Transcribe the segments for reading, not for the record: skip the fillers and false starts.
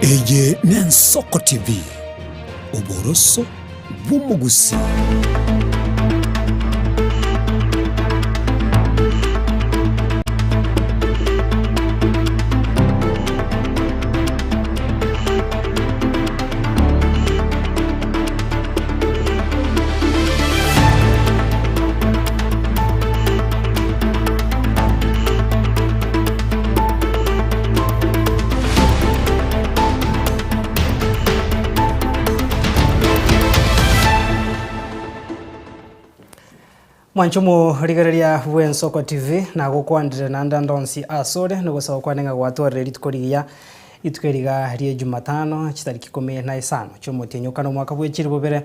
Eye n'Ensoko TV, oboroso bw'omogusii. Mwanche omorigereria bw'Ensoko TV, nagokwandire naende ande onsi asore, nogosaba kwane ng'a gwatwarire rituko rigiya, rituko eri iga rie Jumatano, chitariki ikomi na isano chi'omotienyi okane omwaka bwe chilifu bibere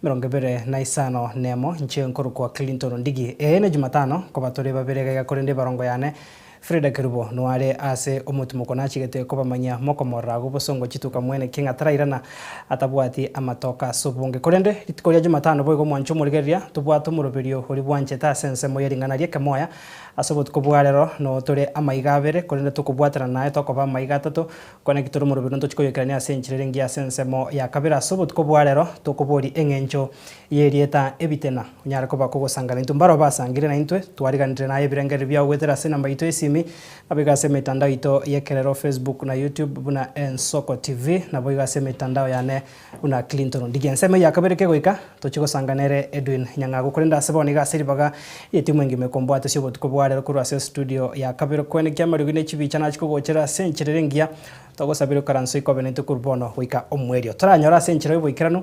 21 inche nkorokwa Clinton Ondigi. Ee ne Jumatano, nkoba tore babere iga iga korende ebarongo yane Frida Kerubo noare ase omotimoko nachigete kobamanyia mokomorora agwo bosongo chituka mwene ki ng'a tarairana atabwati amatoka ase obonge. Korende rituko ria Jumatano boigo mwanche omorigereria tobwate omoroberio oria bwanchete ase ensemo ye ring'ana ri'ekemoya ase obotuko bwa rero noo tore amaiga abere korende tokobwatana naye tokoba amaiga atato Kwana ki tore omoroberi ntochi koyoikerania ase enchera ere engiya ase ensemo ya kabere ase obotuko bwa rero tokoboria eng'encho y'erieta ebitena onyare koba kogosangana intwe mbarabwo basangire naintwe twariganire naye ebirengererio biao goetera ase enamba yaito y'esimi naboigo ase emetandao yaito y'ekerero Facebook na YouTube buna Ensoko TV naboigo ase emetandao yane Buna Clinton Ondigie ensemo eye ya kabere kegoika, tochie gosangana ere Edwin Nyang'ago korende ase bono iga ase ribaga ri'etimu engima ekombwatesia obotuko bwa rero korwa ase estudio ya kabere koenekia amariogi ne chibicha nachie kogochera ase enchera ere engiya togosabire okaranso ikobe naintwe korwa bono goika omoerio. Toranyore ase enchera y'oboikeranu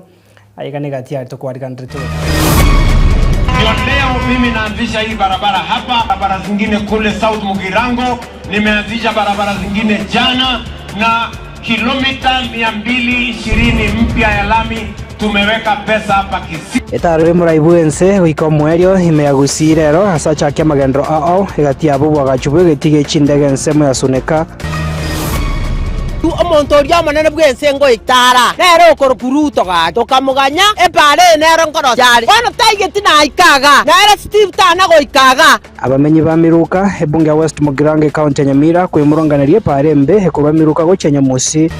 aiga negati yaye tokwariganderete goika. Ndio leo mimi naanzisha hii barabara hapa, barabara zingine kule South Mugirango, nimeanzisha barabara zingine jana na Kilomita 220 mpya ya lami tumeweka pesa hapa Kisii. Etarore morai bw'ense goika omoerio ime ya Gusii rero ase achake amagenderero ao egati yabo obwagachi bw'egetii gie chindege ensemo ya Suneka. Omonto oria omonene bw'ense ngoika ara, nere okorokwa Ruto gaki. Tokamoganya, epaara eye nero nkorosia are. Bono taigeti naika igaa, nere Steve tana goika igaa. Abamenyi ba Miruka, ebunge ya West Mugirango ekaunti ya Nyamira kwemurunganeria epaara embe ekorwa Miruka gochia Nyamusi.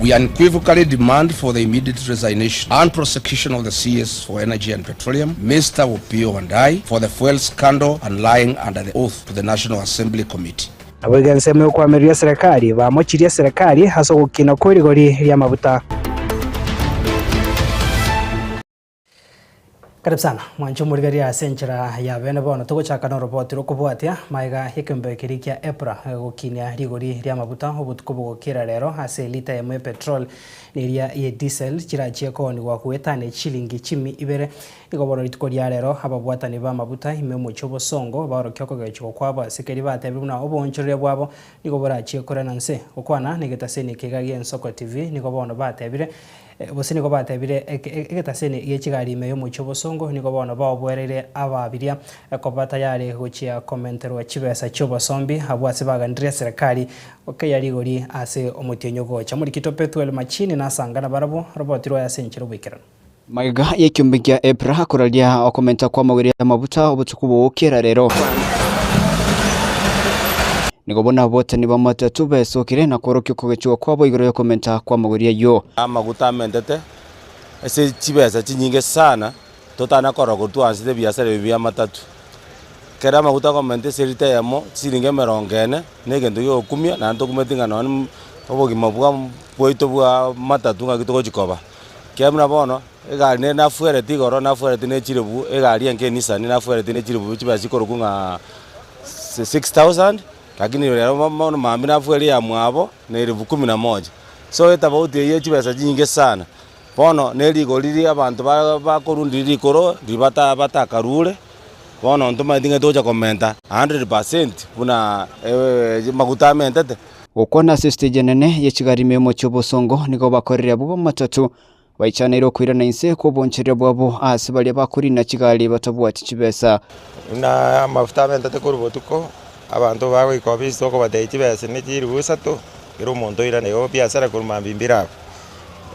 We unequivocally demand for the immediate resignation and prosecution of the CS for Energy and Petroleum, Mister Opiyo Wandayi, for the fuel scandal and lying under the oath to the National Assembly Committee. Naboigo ensemo y'okoamereria eserekari bamochirie eserekari ase ogokina kwe rigori ri'amabuta. Karibu sana mwanche omorigereria ase enchera ya bene bono togochaka noroboti rokobwatia magega y'ekembe keria kia EPRA gokinia rigori ri'amabuta obotuko bogokira rero ase elita eyemo ya petrol na eria ye diesel chirachie koonigwa goetania chilingi chimi ibere Igo bono rituko ria rero ababwatani b'amabuta ime omochie obosongo baorokia okogechigwa kwabo ase keria batebire buna oboonchoreria bwabo nigo borachie korana nse. Gokwana negetaseni eke iga gi'Ensoko TV nigo bono batebire Gose nigo batebire, Egetaseni gie chigari ime y'omochie obosongo nigo bono baoboereire ababiria koba tayari gochia komenterwa chibesa chi'obosombi abwo ase bagandirie eserekari gokeia rigori ase omotienyi ogocha. Morikito Pethuel Machini nasanga nabarabwo roboti rwaye ase enchera oboikeranu. Magega y'ekiombe gia Epra koraria okomenta kw'amagori y'amabuta obotuko bogokera rero. Nigo bono abotani b'amatatu besokire na kworokia okogechigwa kwabo igoro y'okomenta kw'amagori ayio. Amaguta amentete ase chibesa chinyinge sana, totana korora korwa twaanchete ebiasara ebi bia amatatu. Ekero amaguta akomenta ase elita eyemo, chisiringi emerongo ene, na egento gia ogokumia, naende tokumeti ng'a nonye obogima bwa bwaito bwa matatu ng'aki togochi koba. Ekiagera buna bono, egari nere nafuereti igoro, nafuereti ne chilifu, egari enke Nissan nafuereti ne chilifu chibesa chikorokwa ng'a 6000, lakini rero bono mambia nafuerie ya mwabo na elifu kumi na moja. So etofauti eywo ya chibesa chinyinge sana. Bono ne rigori riria abanto ba bakorundia rikoro riria bata batakarure, bono ntomanyeti ng'a togocha komenta 100% buna maguta amentete. Gokwana ase estage enene ye chigari ime y'omochie obosongo nigo bakorire abwo b'amatatu Baichaneire okoirana inse kw'obonchoreria bwabo aase baria bakorina chigari batabwati chibesa. Buna amafuta amentete korwa botuko, abanto bagoika ofisi tokobatebia chibesa ne chilifu isato, kera omonto oirane igo biasara korwa mambia mbire abwo.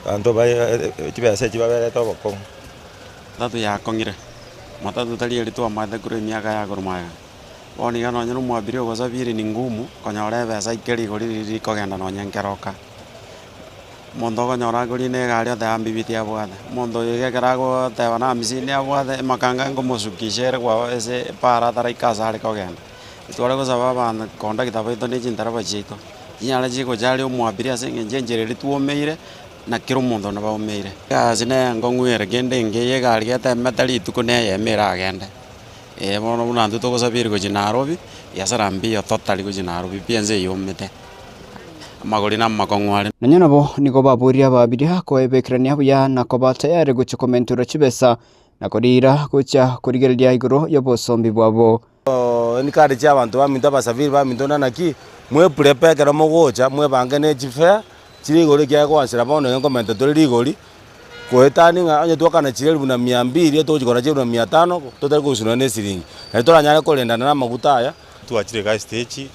Abanto ba chibesa echi baberete obokong'u. Matatu yakong'ire, matatu tari eria twamaete korwa emiaka ya korwa magega. Bono iga nonye na omwabiri ogosafiri ni ngumu, konyora ebesa ike rigori riria rikogenda nonye nkeroka. Omonto okonyora akorina egari oteba mbibiti abwate, omonto oyo iga ekero agoteba na hamsini abwate, emakanga ngomosukisha ere kwabo ase epara ataraika ase are kogenda. Tware gosaba abanto kondakta baito na chintereba chiaito, chinyare chigocha aria omoabiria ase eng'encho enchera eria twomeire, na kera omonto nabo aumeire. Egasi neye enkong'u ere kende engiya egari getemete rituko na eyemo eragende, eh bono buna intwe togosafiri gochia Nairobi, biasara mbiyo totally gochia Nairobi pi ense eywo omete, amagori na amakong'u are. Nonya nabo nigo baboria ababiria koebekerania buya na koba tayari gochia komenterwa chibesa na koriira gochia korigereria igoro y'obosombi bwabo. Encourage abanto baminto abasafiri baminto na naki, mweprepare ekero mogocha mwebange ne chifare chire igoro ekiagera goansera bono iga nkomenta tore rigori, goetania ng'a onye twakana chire elfu na mia mbiri togochi kogora chire elfu na mia tano totari korusia nonye na esiringi. Naende toranyare korendana na amaguta aya. Twachire iga estage,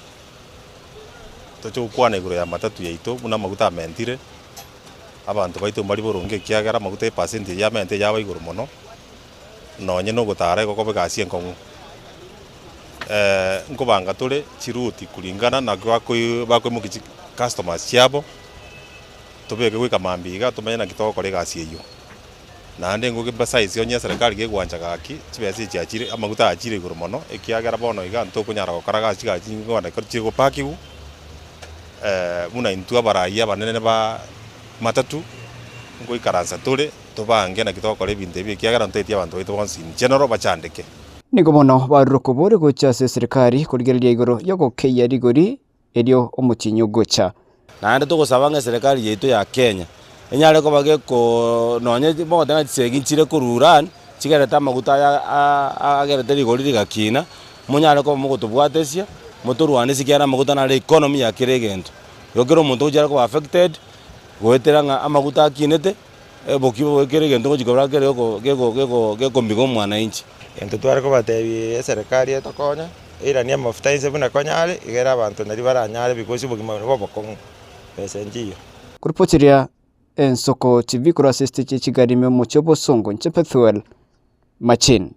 toche gokwana igoro ya matatu yaito buna amaguta amentire, abanto baito mbari boronge ekiagera amaguta epercent eyio amentire yaba igoro mono. nonye nogotara igo kobe egasi enkong'u. Nkobanga tore chiruti kuringana naki bakoi bakoimokia chi customers chiabo, tobeke goika mambia iga tomenye naki togokora egasi eyio. Naende ngoki besides onye eserekari gegwancha gaki, chibesa echi chiachire amaguta achire igoro mono, ekiagera bono iga ntokonyara gokora gasi chigari chinyinge kogenda ekero chigopakiwa, buna intwe abarai abanene ba matatu, nkoikaransa tore. Tobange naki togokora ebinto ebi, ekiagera ntoetie abanto baito bonsi in general bachandeke. Nigo bono barure okobori gocha ase eserikari korigereria igoro y'ogokeyia rigori erio omotienyi ogocha. Naende togosaba ng'a eserekari yaito ya Kenya enyare koba geko nonye mogoteba ng'a chisegi nchire korwa Iran, chigerete amaguta aya agerete rigori rigakina, monyare koba mogotobwatesia, motorwanesie ekiagera amaguta naro economy ya kera egento. Igo kera omonto ogochia are koba affected, goetera ng'a amaguta akinete. Obokima bwa kera egento ngochia korora kere gekomiga omwananchi. Egento tware kobatebia eserekari etokonye, eiranie amafuta inse buna konyare, egere abanto nario baranyare because obogima obo nobokong'u, besa nchiyo. Koripotiria Ensoko TV korwa ase esitechi ye chigari ime omochie o Bosongo, inche Pethuel Machin.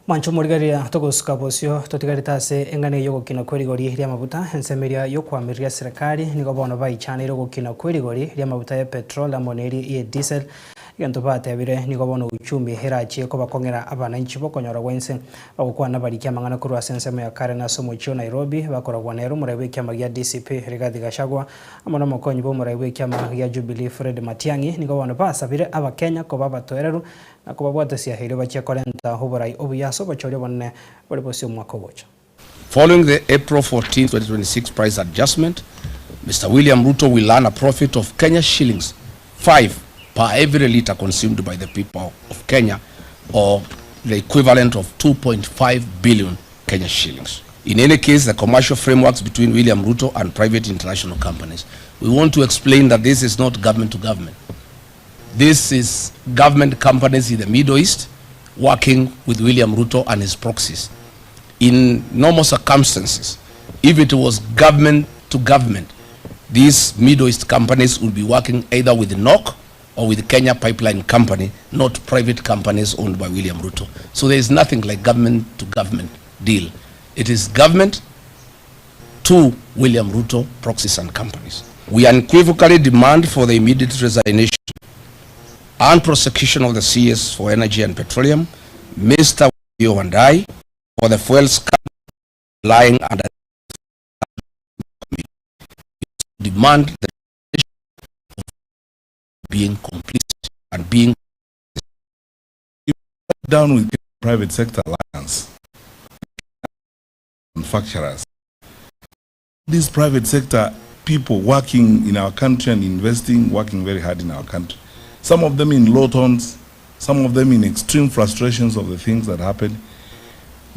Mwanche omorigereria togosuka bosio totigarete ase eng'ana eye y'ogokina kw'erigori ri'amaguta, ensemo eria y'okoamereria serikali nigo bono baichaneire ogokina kw'erigori ri'amaguta ya petrol amo neri ye diesel. Egento batebire nigo bono uchumi erachie kobakong'era abananchi bokonyora gwense. Bagokwana barikia amang'ana korwa ase ensemo ya Karen ase omochie o Nairobi bakoragwa nere omorai bw'ekiama gia DCP Rigathi Gachagua amo nomokonyi bw'omorai bw'ekiama gia Jubilee Fred Matiang'i nigo bono basabire abakenya koba abatoereru Na kobabwatesia erio bachie korenta oborai obuya ase obochori obonene bore bosio omwaka ogocha. Following the April 14, 2026 price adjustment, Mister William Ruto will earn a profit of Kenya shillings 5 per every litre consumed by the people of Kenya or the equivalent of 2.5 billion Kenya shillings. In any case, the commercial frameworks between William Ruto and private international companies. We want to explain that this is not government to government. This is government companies in the Middle East working with William Ruto and his proxies. In normal circumstances, if it was government to government, these Middle East companies would be working either with NOC or with Kenya Pipeline Company, not private companies owned by William Ruto. So there is nothing like government to government deal. It is government to William Ruto proxies and companies. We unequivocally demand for the immediate resignation and prosecution of the CS for Energy and Petroleum, Mr. Wandai, for the fuel scandal lying under demand the being complicit and being down with private sector alliance manufacturers. These private sector people working in our country and investing, working very hard in our country. Some of them in low tones, some of them in extreme frustrations of the things that happen,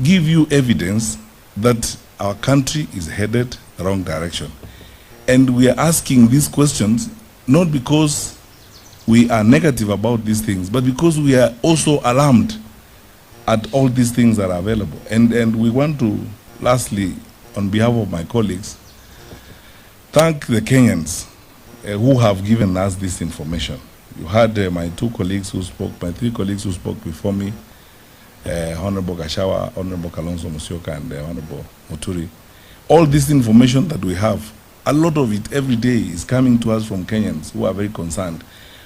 give you evidence that our country is headed the wrong direction. And we are asking these questions not because we are negative about these things, but because we are also alarmed at all these things that are available. And, and we want to, lastly, on behalf of my colleagues, thank the Kenyans uh, who have given us this information. You heard uh, my two colleagues who spoke, my three colleagues who spoke before me, uh, Honorable Kashawa, Honorable Kalonzo Musyoka, and uh, Honorable Muturi. All this information that we have A lot of it every day is coming to us from Kenyans who are very concerned.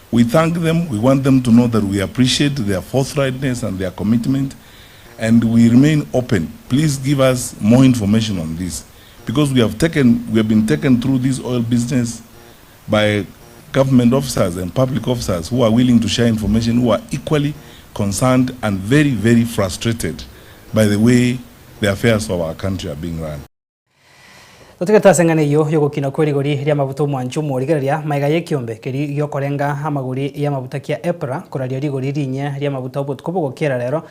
We thank them. We want them to know that we appreciate their forthrightness and their commitment, and we remain open. Please give us more information on this, because we have taken, we have been taken through this oil business by government officers and public officers who are willing to share information, who are equally concerned and very, very frustrated by the way the affairs of our country are being run. Totigete ase eng'ana eyio y'ogokina kwe rigori ri'amaguta omwancho omorigereria magega y'ekiombe keria gi'okorenga amagori y'amaguta kia EPRA koraria rigori rinyia ri'amaguta obotuko bogokiera rero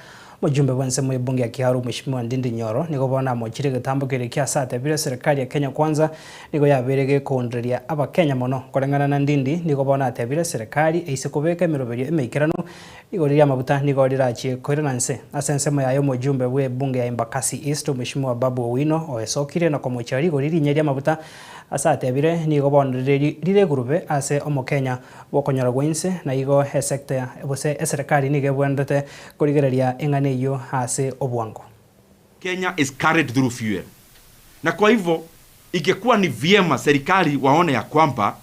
Omojumbe bw'ensemo y'ebunge ya Kiharu Mweshimiwa Ndindi Nyoro nigo bono amochire egetambo keria kia ase atebire eserekari ya Kenya Kwanza nigo yabeire gekoondereria abakenya mono. Koreng'ana na Ndindi nigo bono atebire eserekari eise kobeka emeroberio emeikeranu rigori ri'amaguta nigo rirachie koirana nse. Ase ensemo yaye omojumbe bw'ebunge ya Embakasi East Omweshimiwa Babu Owino oesokirie na komochera rigori rinyia ri'amaguta ase atebire nigo bono rire rire igurube ase omokenya bw'okonyora gwa inse, na igo esecta gose eserekari nigo ebwenerete korigereria eng'ana eyio ase obwango. Kenya is carried through fuel na kwa hivyo ingekuwa ni vyema serikali waone ya kwamba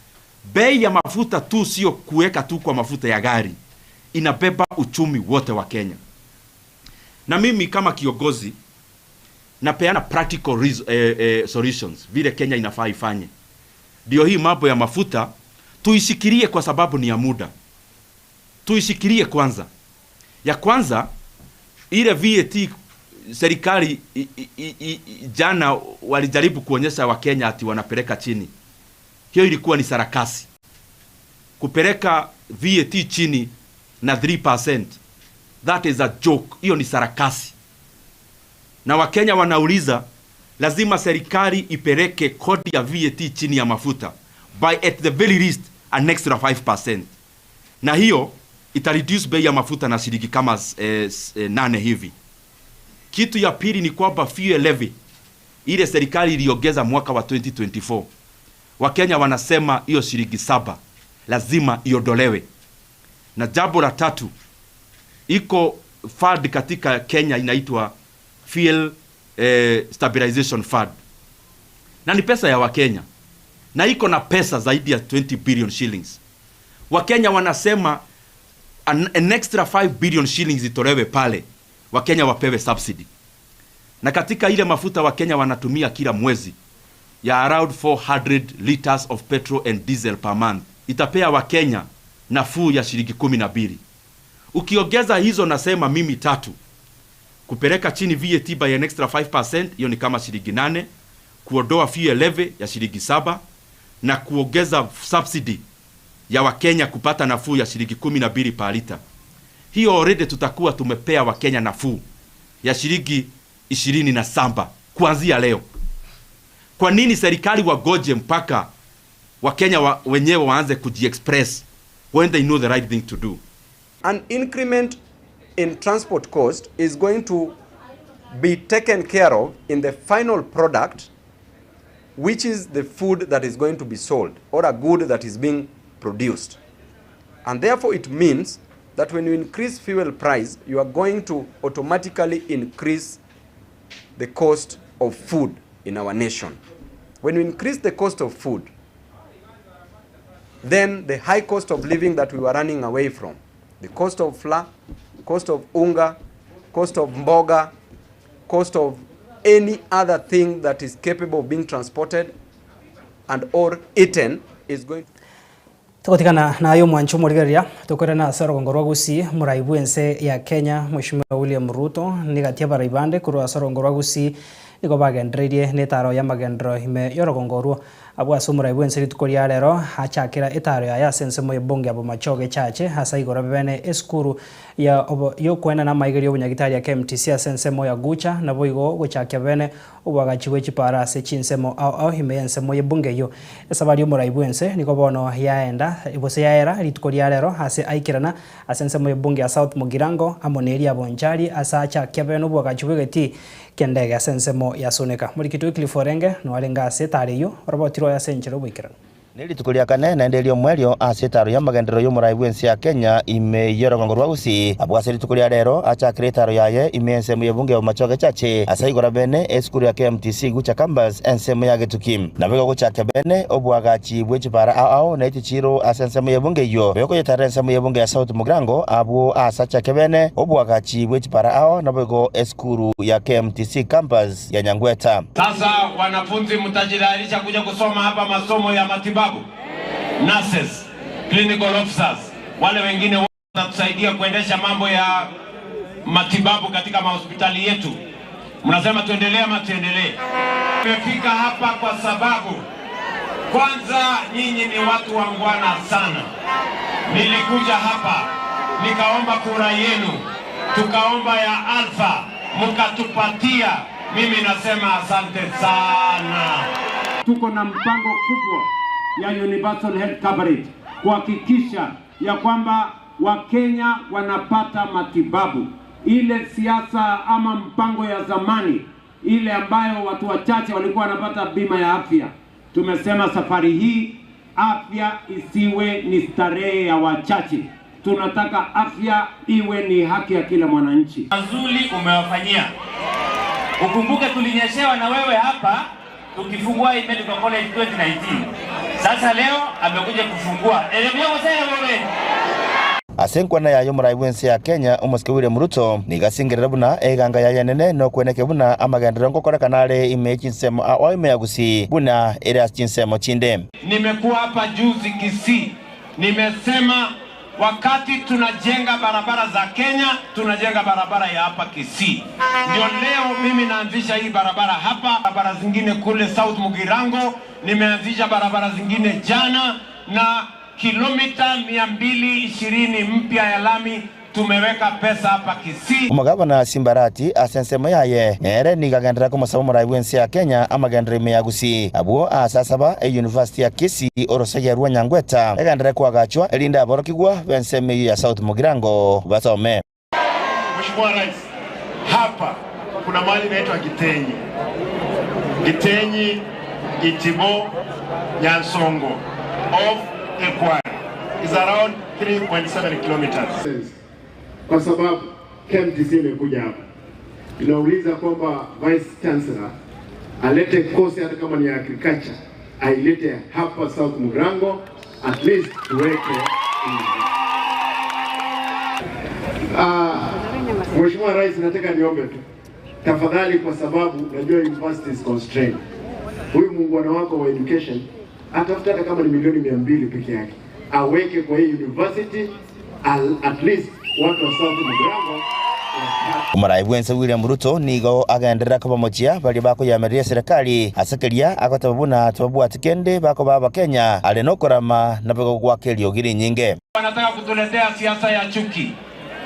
bei ya mafuta tu sio kuweka tu kwa mafuta ya gari, inabeba uchumi wote wa Kenya. Na mimi kama kiongozi napeana practical eh, eh, solutions vile Kenya inafaa ifanye. Ndio hii mambo ya mafuta tuishikilie kwa sababu ni ya muda, tuishikilie kwanza. Ya kwanza ile VAT serikali i, i, i, jana walijaribu kuonyesha Wakenya ati wanapeleka chini. Hiyo ilikuwa ni sarakasi. Kupeleka VAT chini na 3%, that is a joke. Hiyo ni sarakasi, na Wakenya wanauliza, lazima serikali ipeleke kodi ya VAT chini ya mafuta by at the very least an extra 5%, na hiyo ita reduce bei ya mafuta na shilingi kama eh, eh, nane hivi. Kitu ya pili ni kwamba fuel levy ile serikali iliongeza mwaka wa 2024, Wakenya wanasema hiyo shilingi saba lazima iondolewe. Na jambo la tatu, iko fund katika Kenya inaitwa Fuel eh, Stabilization Fund, na ni pesa ya Wakenya na iko na pesa zaidi ya 20 billion shillings. Wakenya wanasema an, an extra 5 billion shillings itolewe pale, Wakenya wapewe subsidy. Na katika ile mafuta Wakenya wanatumia kila mwezi ya around 400 liters of petrol and diesel per month, itapea Wakenya nafuu ya shilingi kumi na mbili. Ukiongeza hizo nasema mimi tatu, kupeleka chini VAT by an extra 5%, hiyo ni kama shilingi nane, kuondoa fuel levy ya shilingi saba na kuongeza subsidy ya Wakenya kupata nafuu ya shilingi kumi na mbili per lita. Hiyo already tutakuwa tumepea Wakenya nafuu ya shilingi ishirini na saba kuanzia leo. Kwa nini serikali wagoje mpaka Wakenya wa, wenyewe waanze kujiexpress when they know the right thing to do? An increment in transport cost is going to be taken care of in the final product, which is the food that is going to be sold or a good that is being produced. And therefore it means that when you increase fuel price, you are going to automatically increase the cost of food in our nation. When you increase the cost of food, then the high cost of living that we were running away from, the cost of flour, cost of unga, cost of mboga, cost of any other thing that is capable of being transported and or eaten is going Togotigana naye omwancho omorigereria tokoirana ase orogongo rwa Gusii morai bwense ya Kenya Mweshimiwa William Ruto nigatia abarai bande korwa ase orogongo rwa Gusii nigo bagendereirie na etaro y'amagenderero ime y'orogongo orwo abwo ase omorai bwense rituko ria rero achakera etaro yaye ase ensemo y'ebunge ya Bomachoge Echache ase igoro bene esukuru ya obo y'okoenana amaiga y'obonyagitari ya KMTC ase ensemo ya Gucha nabo igo gochakia bene Oboagachi bwe chipaara ase chinsemo ao ao ime y'ensemo y'ebunge eyio. Esabari y'omorai bw'ense nigo bono yaenda gose yaera rituko ria rero ase aikerana ase ensemo y'ebunge ya South Mugirango amo neria Bonchari ase achakia bene oboagachi bw'egetii ki'endege ase ensemo ya Suneka. Morikiti Wycliffe Orenge noarenge ase etara eyio orobotirwe oye ase enchera y'oboikeranu. Nerituko ria kane naende eri'omoerio ase etaaro y'amagenderero y'omorai bw'ense ya Kenya ime y'orogongo rwa Gusii. Abwo ase rituko ria rero achakire etaaro yaye ime y'ensemo y'ebunge ya Bomachoge Chache ase aigora bene esukuru ya KMTC Gucha Campus ensemo ya Getuki. Naboigo gochakia bene oboagachi bwe chipara ao ao ne chichiiro ase ensemo y'ebunge eyio bekoyetarera ensemo y'ebunge ya South Mugirango abwo ase achakia bene oboagachi bwe chipara ao naboigo esukuru ya KMTC Campus ya Nyangweta. Sasa wanafunzi mtajitayarisha kuja kusoma hapa masomo ya matibabu, nurses, clinical officers, wale wengine watatusaidia kuendesha mambo ya matibabu katika mahospitali yetu. Mnasema tuendelee ama tuendelee? Tumefika hapa kwa sababu kwanza nyinyi ni watu wangwana sana. Nilikuja hapa nikaomba kura yenu, tukaomba ya Alfa, mkatupatia. Mimi nasema asante sana. Tuko na mpango kubwa ya universal health coverage kuhakikisha ya kwamba Wakenya wanapata matibabu. Ile siasa ama mpango ya zamani ile ambayo watu wachache walikuwa wanapata bima ya afya, tumesema safari hii afya isiwe ni starehe ya wachache. Tunataka afya iwe ni haki ya kila mwananchi. Mazuri umewafanyia. Ukumbuke tulinyeshewa na wewe hapa tukifungua hii Medical College 2019. Sasa leo amekuja kufungua. Elimu yako sasa wewe. Ase enkwana yaye omorai bw'ense ya Kenya omosike William Ruto nigo asingerera buna eganga yaye enene nokweneke buna amagenderero ngokorekana are ime ye chinsemo ao ime ya Gusii buna ere ase chinsemo chinde. Nimekuwa hapa juzi Kisii, nimesema wakati tunajenga barabara za Kenya, tunajenga barabara ya hapa Kisii. Ndio leo mimi naanzisha hii barabara hapa, barabara zingine kule South Mugirango, nimeanzisha barabara zingine jana, na kilomita 220 mpya ya lami tumeweka pesa hapa Kisii. Omogabana Simba Arati ase ensemo yaye nere nigo agenderera komosaba omorai bw'ense ya Kenya amagenderero ime ya Gusii abwo ase asaba eyunivasiti ya Kisii orosege rwa Nyangweta egenderere koagachwa erinde aborokigwa b'ensemo eyio ya South Mugirango basome. Mheshimiwa Rais, hapa kuna mahali inaitwa Gitenyi, Gitenyi, Itibo, Nyansongo off Ekware is around 3.7 kilometers. Kwa sababu KMTC imekuja hapa, tunauliza kwamba Vice Chancellor alete kosi hata kama ni ya agriculture ailete hapa South Mugirango, at least tuweke. Mheshimiwa Rais, nataka niombe tu tafadhali, kwa sababu najua university is constrained. Huyu muungwana wako wa education atafuta hata kama ni milioni 200 peke yake aweke kwa hii university at least watu wa South Mugirango. Omorai bw'ense William Ruto nigo agenderera kobamochia baria bakoyamereria eserekari ase keria agoteba buna tibabwati kende bakoba abakenya are nokorama naboigo goaka eriogi rinyinge. Wanataka kutuletea siasa ya chuki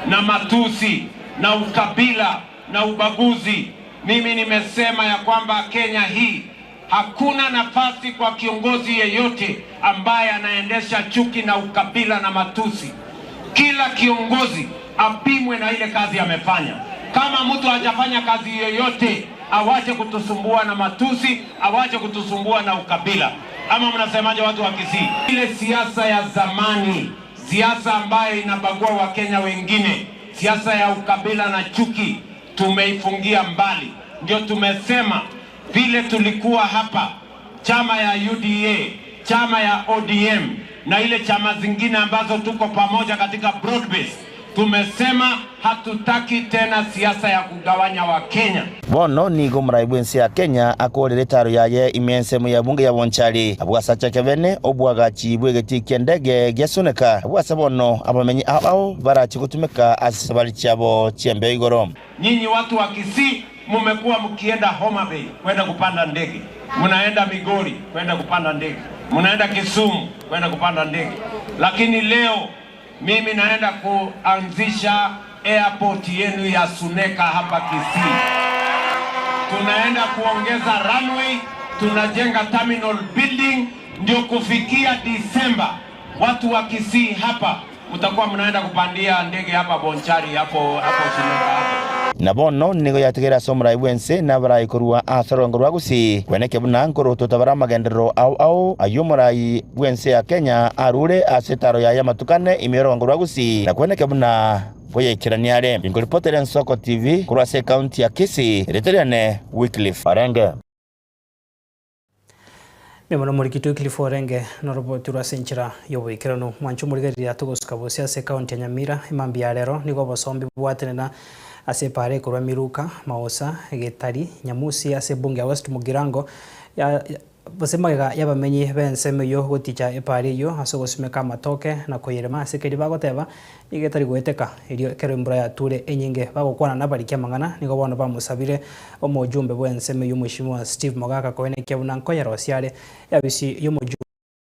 na matusi na ukabila na ubaguzi. Mimi nimesema ya kwamba Kenya hii hakuna nafasi kwa kiongozi yeyote ambaye anaendesha chuki na ukabila na matusi. Kila kiongozi apimwe na ile kazi amefanya. Kama mtu hajafanya kazi yoyote, awache kutusumbua na matusi, awache kutusumbua na ukabila. Ama mnasemaje watu wa Kisii? Ile siasa ya zamani, siasa ambayo inabagua Wakenya wengine, siasa ya ukabila na chuki, tumeifungia mbali. Ndio tumesema vile tulikuwa hapa, chama ya UDA, chama ya ODM na ile chama zingine ambazo tuko pamoja katika broad base, tumesema hatutaki tena siasa ya kugawanya Wakenya. Bono nigo omorai bw'ense ya Kenya akorire etaro yaye ime ensemo ya bunge ya Bonchari abwo ase achake bene obwagachi bw'egetii kia endege gia Suneka abwo ase bono abamenyi ao ao barache gotumeka ase chisabari chiabo chi'embeo igoro. Nyinyi watu wa Kisii mumekuwa mkienda Homa Bay kwenda kupanda ndege, mnaenda Migori kwenda kupanda ndege, mnaenda Kisumu kwenda kupanda ndege, lakini leo mimi naenda kuanzisha airport yenu ya Suneka hapa Kisii. Tunaenda kuongeza runway, tunajenga terminal building, ndio kufikia Disemba watu wa Kisii hapa mtakuwa mnaenda kupandia ndege hapa Bonchari hapo hapo Suneka hapo. Na bono nigo yatigaire ase omorai bw'ense na abarai korwa ase orogongo rwa Gusii kweneke buna nkorotota bare amagenderero ao ao ayio omorai bw'ense ya Kenya arure ase etaro yaye amatuko ane ime y'orogongo rwa Gusii na kweneke buna koyaikerania are. Inkoripotera Ensoko TV korwa ase ekaunti ya Kisii, erieta riane Wycliffe Orenge. Mbuya mono omorikito Wycliffe Orenge noroboti rwa ase enchera y'oboikeranu. Mwanche omorigereria togosuka bosio ase ekaunti ya Nyamira emambia ya rero nigo obosombi bwatenena ase epaara ekorwa Miruka, Maosa, Getari, Nyamusi ase ebunge ya West Mugirango ya Gose magega y'abamenyi b'ensemo eyio goticha epaara eyio ase ogosimeka amatoke na koyerema ase keria bagoteba nigo etari goeteka. Erio ekero embura yature enyinge bagokwana nabariki amang'ana nigo bono bamosabire omojumbe bw'ensemo eyio Mweshimiwa Steve Mogaka koenekia buna nkoyerosia are eabisi y'omojumbe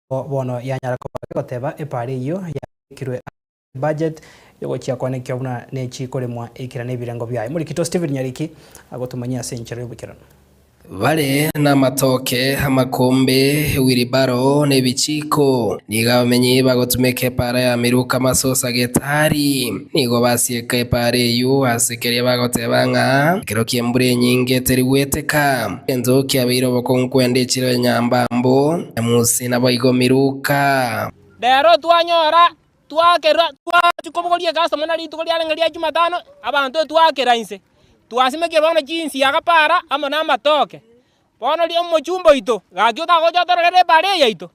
bono yanyara koba gegoteba epaara eyio yabekirwe ase budget yogochia koenekia buna nechi koremwa eikera nebirengo biaye. Morikito Stephen Nyariki agotomanyia ase enchera y'oboikeranu. Bare namatoke, amakombe, ewiribaro, na ebichiko. Nigo abamenyi bagotumeka epaara ya Miruka masosa getari. Nigo basieka epaara eyio ase keria bagoteba ng'a ekero ki'embura enyinge teri gweteka. Egento kiabeire obokong'u kwenda echiro ya Nyambambo, Nyamusi naboigo Miruka. Rero twanyora twakerwa twachia kobogoria ecustomer buna rituko riarenge ria jumatano, abanto etwakera inse. Twasimekire bono chinsiaga para amo na amatoke. Bono ria omochumba oito, gaki otagocha otororere epara eye yaito.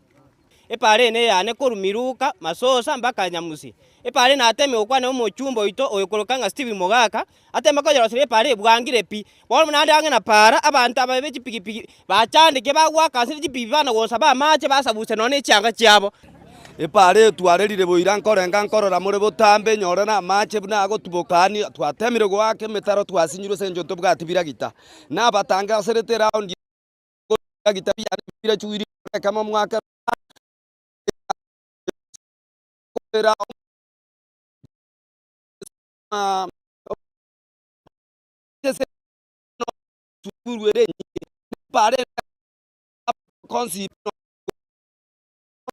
Epara eye neyane korwa Miruka, Masosa mpaka Nyamusi. Epara eye nateme gokwana omochumba oito oyokoroka ng'a Stephen Mogaka, ateme koyeroseria epara eye bwangire pi. Bono buna ande ang'e na para, abanto aba be chipigipigi bachandeke bagoaka ase chipigipigi bana gosaba amache basabuse nonya ne chianga chiabo. Epaara eye twarerire boira nkorenga nkorora more botambe nyore namache buna agotuboka ani twatemire goaka emetaro twasinyirwe ase engencho ntobwati biragita. Nabatangaserete eraundi biragita biane birachuirie ekemo mwake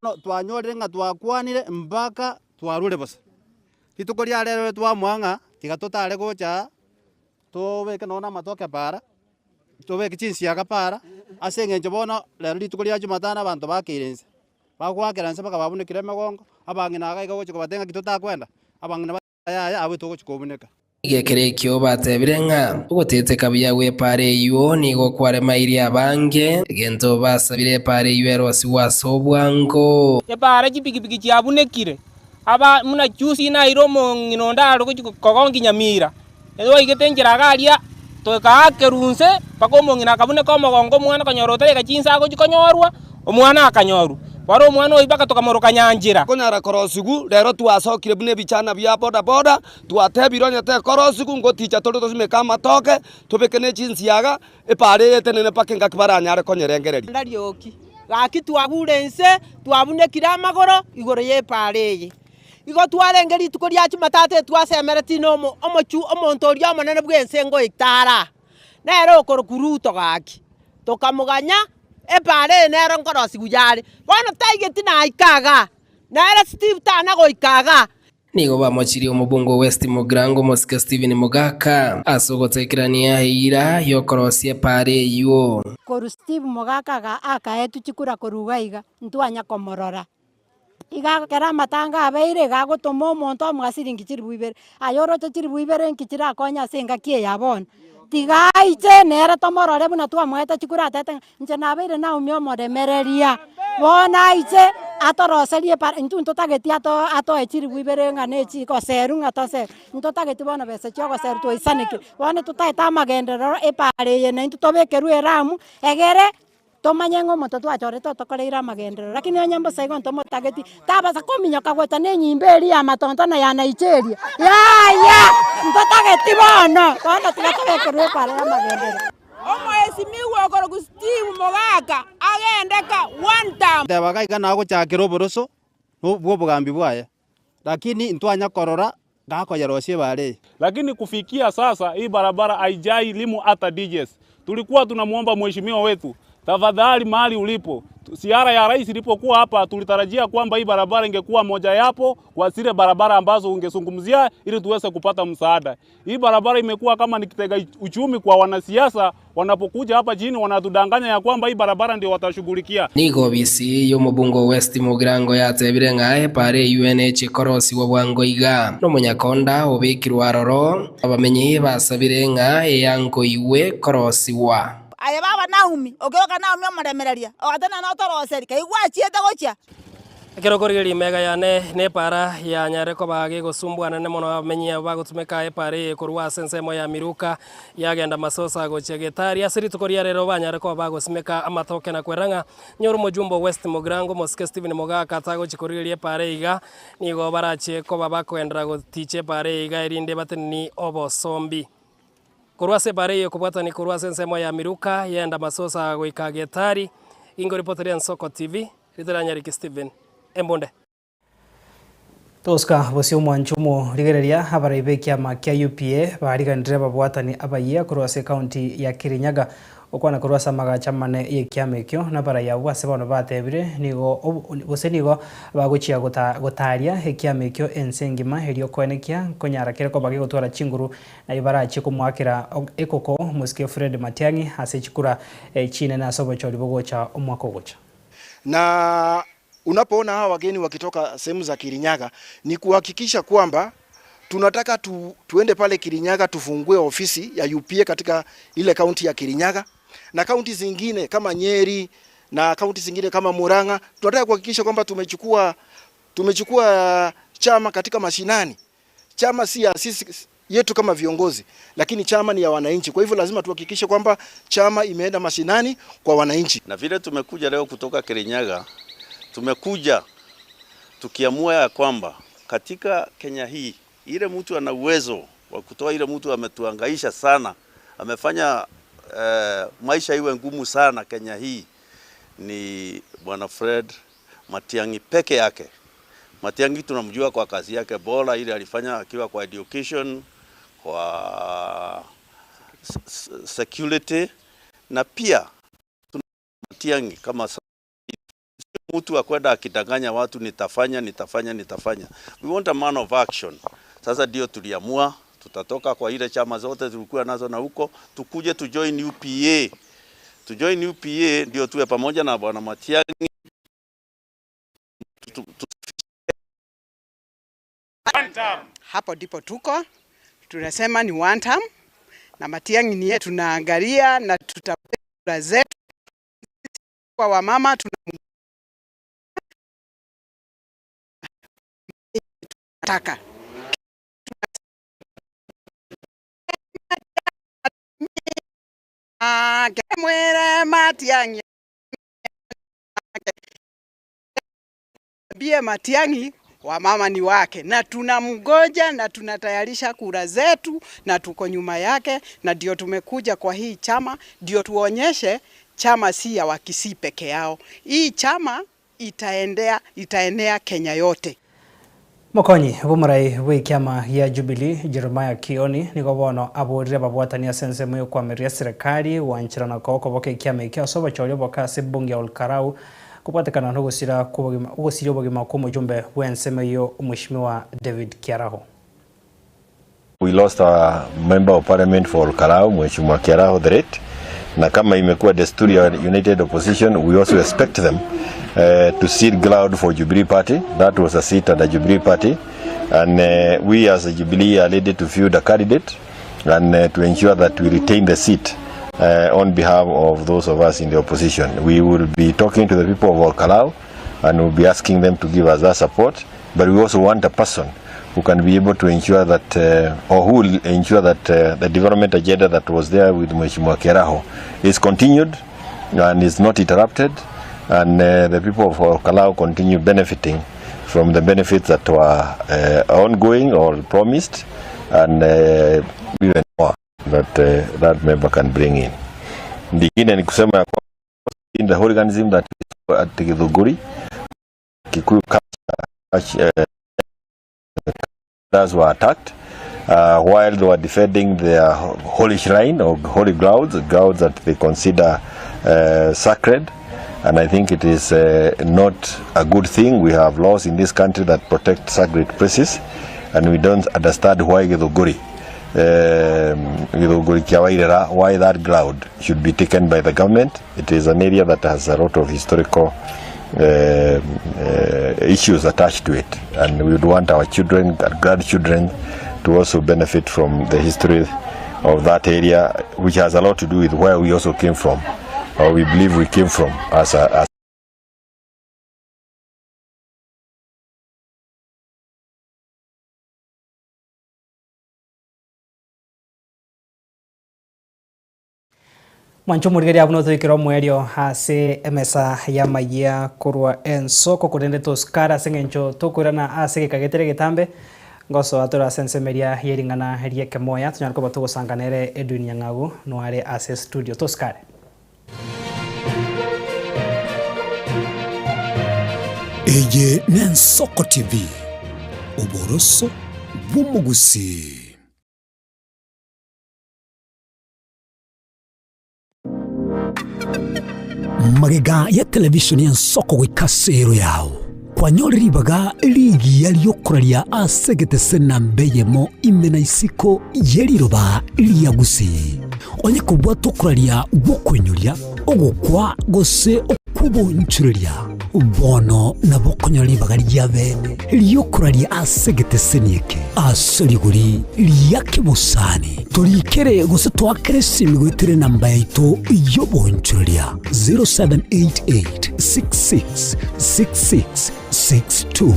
Bono twanyorire ng'a twakwanire mpaka twarure bosa. Rituko ria rero twamoa ng'a tiga totare gocha aa, tobeke nonye na amatoke para, tobeke chinsiaga para, ase eng'encho bono rero rituko ria jumatano abanto bakeire inse, bagoakera inse mpaka babunekire emegongo, abang'ina iga iga ogochia kobatebia ng'aki totakwenda, abang'ina ba. Yaya, abwo togochia kobuneka. Ekero ekio batebire ng'a ogoteteka buya gw'epaara eyio nigo kwaremairie abange, egento basabire epaara eyio erosigwe ase obwango. Epaara chipigipigi chiabunekire, aba buna juzi naire omong'ina onde are gochia kogonkia Nyamira, twaigete enchera iga aria, tokaakera inse mpaka omong'ina akabuneka omogongo omwana okonyora otareka chinsa agochia konyorwa, omwana akanyorwa. Bono omwana oyio mpaka tokamoroka Nyanchera. Konyara korosigu, rero twasokire buna ebichana bia boda boda, twatebire onye tekorosigu ngoticha tore tosimeke amatoke, tobeke ne chinsiaga, epaara eye etenene mpaka engaki baranyare konyerengereria. Rioki, gaki twagure inse, twabunekire amagoro igoro y'epaara eye. Igo twarenge rituko ria Jumatatu etwasemeretie na omo omochu omonto oria omonene bw'ense ngoika ara, nere okorokwa Ruto gaki. Tokamoganya, epaara eye nero nkorosigwa yare. Bono taigeti naika igaa, nere Steve tana goika igaa. Nigo bamochirie omobunge o West Mugirango omosike Stephen Mogaka ase ogotekerania eira y'okorosia epaara eyio. Korwa Steve Mogaka aga akaetwa chikura korwa iga iga, ntwanya komorora. Iga ekero amatanga abeire, iga agotoma omonto amoa siringi chilifu ibere, aye oroche chilifu ibere nki chirakonye ase engaki eye ya bono? Tiga aiche nere tomorore buna twamoete chikura atete ng'a inche nabeire Naomi omoremereria, bono aiche atoroserie epara, intwe ntotageti ato atoe chilifu ibere ng'a ne echi goserwa ng'a toserwe, ntotageti bono besa chia ogoserwa twaisanekire, bono totaete amagenderero epara eye naintwe tobekerwe eramu, egere. Tomanye ng'a omonto twachorete otokoreire amagenderero, lakini onye mbosa igo ntomotageti, tabasa kominyoka gocha na enyimbo eria y'amatonto na ya Nigeria, yaya! Ntotageti bono, bono tiga tobekerwe epara y'amagenderero. Omoesimigwa okorokwa Steve Mogaka agende ka one term. Teba gaiga nagochakera oboroso bw'obogambi bwaye, lakini ntwanya korora gakoyerosia ebaare eye. Lakini kufikia sasa hii barabara haijai limu hata ditches. Tulikuwa tunamwomba mheshimiwa wetu, tafadhali mahali ulipo Ziara ya rais ilipokuwa hapa, tulitarajia kwamba hii barabara ingekuwa moja yapo kwa zile barabara ambazo ungezungumzia ili tuweze kupata msaada. Hii barabara imekuwa kama ni kitega uchumi kwa wanasiasa, wanapokuja hapa chini wanatudanganya ya kwamba hii barabara ndio watashughulikia. Nigo obisi y'omobunge o West Mugirango yatebire ng'a epara eyio neche korosigwa bwango iga, nomonyakonda obekirwe aroro. Abamenyi basabire ng'a eyangoigwe korosigwa. Aye baba Naomi, okeroka Naomi omoremereria, ogatenena notoroserie, kaigwa achiete gochia. Ekero okorigereria emega yane nepaara yanyare koba gegosumbua anene mono abamenyi abo bagotumeka epaara eye korwa ase ensemo ya Miruka yagenda Masosa gochia Getari. Ase rituko ria rero banyare koba bagosimeka amatoke na kwerera ng'a nyore omojumbe o West Mugirango omosike Stephen Mogaka tagochia korigereria epaara eye iga, nigo barache koba bakoenderera goticha epaara eye iga erinde batenenie obosombi. Korwa ase epaara eye ekobwatania korwa ase ensemo ya Miruka yagenda Masosa goika Getari, Ingoripoteria Ensoko TV. Ritaranyariki Stephen embunde. Tosca bosio omwancho omorigereria abarai b'ekiama kia UPA bariganire ababwatani abayia korwa ase ekaunti ya Kirinyaga gokwana korwa ase amagacho amane y'ekiama ekio nabarai abwo ase bono batebire nigo gose nigo bagochia gotaria ekiama ekio ense engima erio koenekia nkonyara kere koba gegotwara chinguru nario barachie komoakera ekoko mosike Fred Matiang'i ase chikura chinene ase obochori bogocha omwaka ogocha. Na unapoona hawa wageni wakitoka sehemu za Kirinyaga ni kuhakikisha kwamba tunataka tu, tuende pale Kirinyaga tufungue ofisi ya UPA katika ile kaunti ya Kirinyaga na kaunti zingine kama Nyeri na kaunti zingine kama Murang'a. Tunataka kuhakikisha kwamba tumechukua tumechukua chama katika mashinani. Chama si ya sisi yetu kama viongozi, lakini chama ni ya wananchi. Kwa hivyo lazima tuhakikishe kwamba chama imeenda mashinani kwa wananchi. Na vile tumekuja leo kutoka Kirinyaga, tumekuja tukiamua ya kwamba katika Kenya hii ile mtu ana uwezo wa kutoa ile mtu ametuhangaisha sana, amefanya eh, maisha iwe ngumu sana Kenya hii ni Bwana Fred Matiang'i peke yake. Matiang'i tunamjua kwa kazi yake bora ile alifanya akiwa kwa education, kwa security na pia tuna Matiang'i kama sio mtu wa kwenda akidanganya watu nitafanya nitafanya nitafanya. We want a man of action. Sasa ndio tuliamua tutatoka kwa ile chama zote tulikuwa nazo na huko tukuje tujoin UPA. Tujoin UPA ndio tuwe pamoja na bwana Matiang'i tu, tu, Hapo ndipo tuko tunasema ni one term, na Matiang'i ni yetu, tunaangalia na tutapata zetu kwa wamama tunataka mwire Matiang'i bie Matiang'i wamama ni wake, na tunamgoja na tunatayarisha kura zetu na tuko nyuma yake, na ndio tumekuja kwa hii chama, ndio tuonyeshe chama si ya Wakisii peke yao. Hii chama itaendea, itaenea Kenya yote. Mokonyi bw'omorai bw'ekiama gia Jubilee Jeremiah Kioni nigo bono aborire ababwatani ase ensemo y'okoamereria eserekari gwancherana koa okoboka ekiama ekio ase obochori oboke ase ebunge ya Olkalau kobwatekana nogosira kw'obogima ogosiria obogima kw'omochumbe bw'ensemo eyio Omweshimiwa David Kiaraho. We lost our member of parliament for Olkalau, Mheshimiwa Kiaraho the late, na kama imekuwa desturi ya United Opposition, we also expect them to cede ground for Jubilee Party. That was a seat under Jubilee Party and we as a Jubilee are ready to field a candidate and to ensure that we retain the seat on behalf of those of us in the opposition. We will be talking to the people of Olkalau and we'll be asking them to give us that support, but we also want a person who can be able to ensure that or who will ensure that the development agenda that was there with Mheshimiwa Kiaraho is continued and is not interrupted, and the people of Olkalau continue benefiting from the benefits that were ongoing or promised, and even more that that member can bring in. Lingine ni kusema ya kwamba in the hooliganism that is at Githunguri, Kikuyu culture, were attacked while they were defending their holy shrine or holy grounds, grounds that they consider sacred. And I think it is uh, not a good thing. We have laws in this country that protect sacred places, and we don't understand why Githunguri, Githunguri kia Wairera, why that ground should be taken by the government. It is an area that has a lot of historical issues attached to it, and we would want our children and grandchildren to also benefit from the history of that area, which has a lot to do with where we also came from, or we believe we came from as a, as Mwanche omorigereria buna otoikire omoerio ase emesa y'amayia korwa ensoko, korende tosukare ase eng'encho tokoirana ase egeka getari egetambe, ngosoa tore ase ensemo eria ye ring'ana ri'ekemoya, tonyare koba togosanga nere Edwin Nyang'au noare ase estudio. Tosukare. Eye n'Ensoko TV, oboroso bw'omogusii. Magega ya televishoni y'ensoko goika ase ero yao, kwanyorire ribaga rigiya ri'okoraria ase egetese namba eyemo ime na isiko ye riroba ria Gusii. Onye kobwata okoraria gw'okoinyoria, ogokwa gose okw'obonchoreria, bono nabo okonyora ribaga ria bene ri'okoraria ase egeteseni eke ase rigori ria kebosani. Torikere gose toakere esimi goetera enamba yaito y'obonchoreria 0788 66 66 62.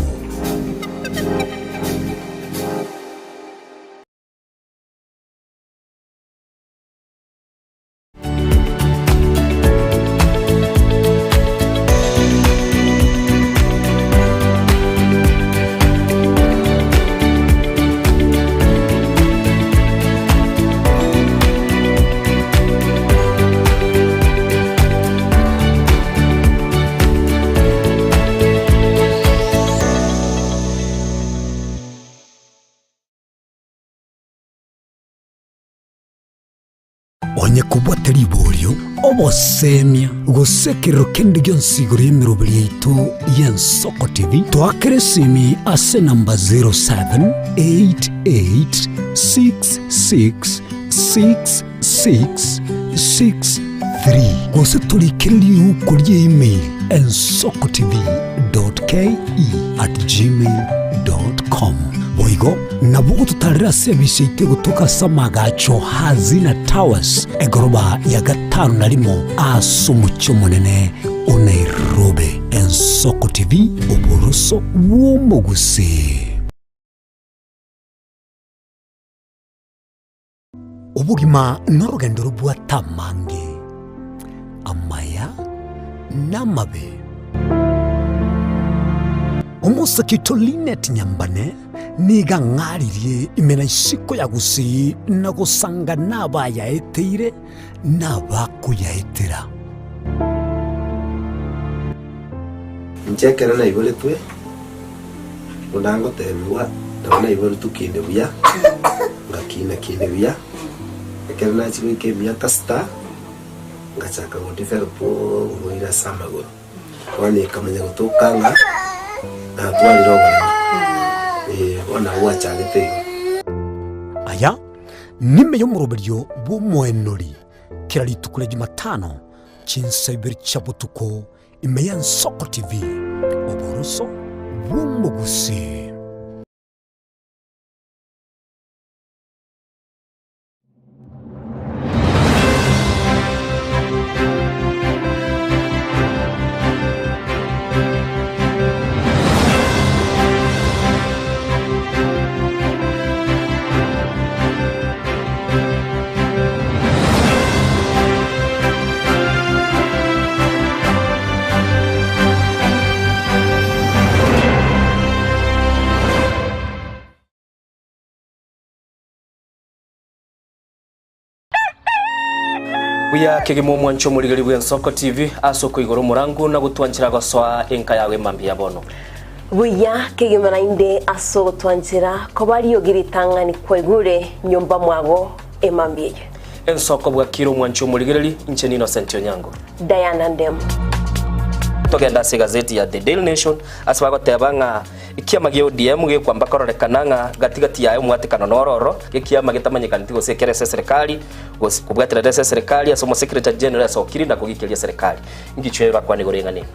Onye kobwate riborio, obosemia, gose ekerero kende gionsi igoro y'emeroberi yaito y'Ensoko TV, toakere esimi ase enamba 0788666663 gose torikere riuko rie email ensokotv.ke@gmail.com. Boigo Nabo gototarera ase ebise yaito egotoka ase amagacho Hazina Towers, egoroba ya gatano na rimo ase omochie omonene o Nairobi. Ensoko TV, oboroso bw'omogusii. Obogima norogendo robwate amange, amaya na amabe. Omosake oito Linet Nyambane nigo ang'aririe ime na isiko ya Gusii na gosanga nabayaeteire na abakoyaetera. Inche ekero naiboretwe, buna ngotebigwa, nabo naiboretwe kinde buya, ngakina kinde buya, ekero nachia goika emiaka sita, ngachaka go develop oborwaire ase amagoro. Bono ekamanya gotoka ng'a natwarire oboremo, eh, bono nabo gwachagete igo. Aya nime y'omoroberio bw'omoenori kera rituko ria Jumatano chinsa ibere chia botuko ime y'Ensoko TV, oboroso bw'omogusii. Buya kegima omwancho omorigeri bw'Ensoko TV ase okoigora omorangu na gotwanchera gosoa enka yago emambia ya bono. Buya kegima naende ase ogotwanchera koba riogi ritang'ani kwaigure nyomba mwago emambia eye. Ensoko bwakire omwancho omorigereri, inche n'Innocent Onyango. Diana Ndemo. Togende ase egazeti ya The Daily Nation ase bagoteba ng'a ekiama gia ODM gekwamba kororekana ng'a gati gati yaye omwatekano noro oro, gekiama getamanyekaneti gose ekere ase eserekari gose kobwaterera ase eserekari ase omosekretary general asokire na kogikeria eserekari. Inki chio bakwana igoro y'eng'ana eye?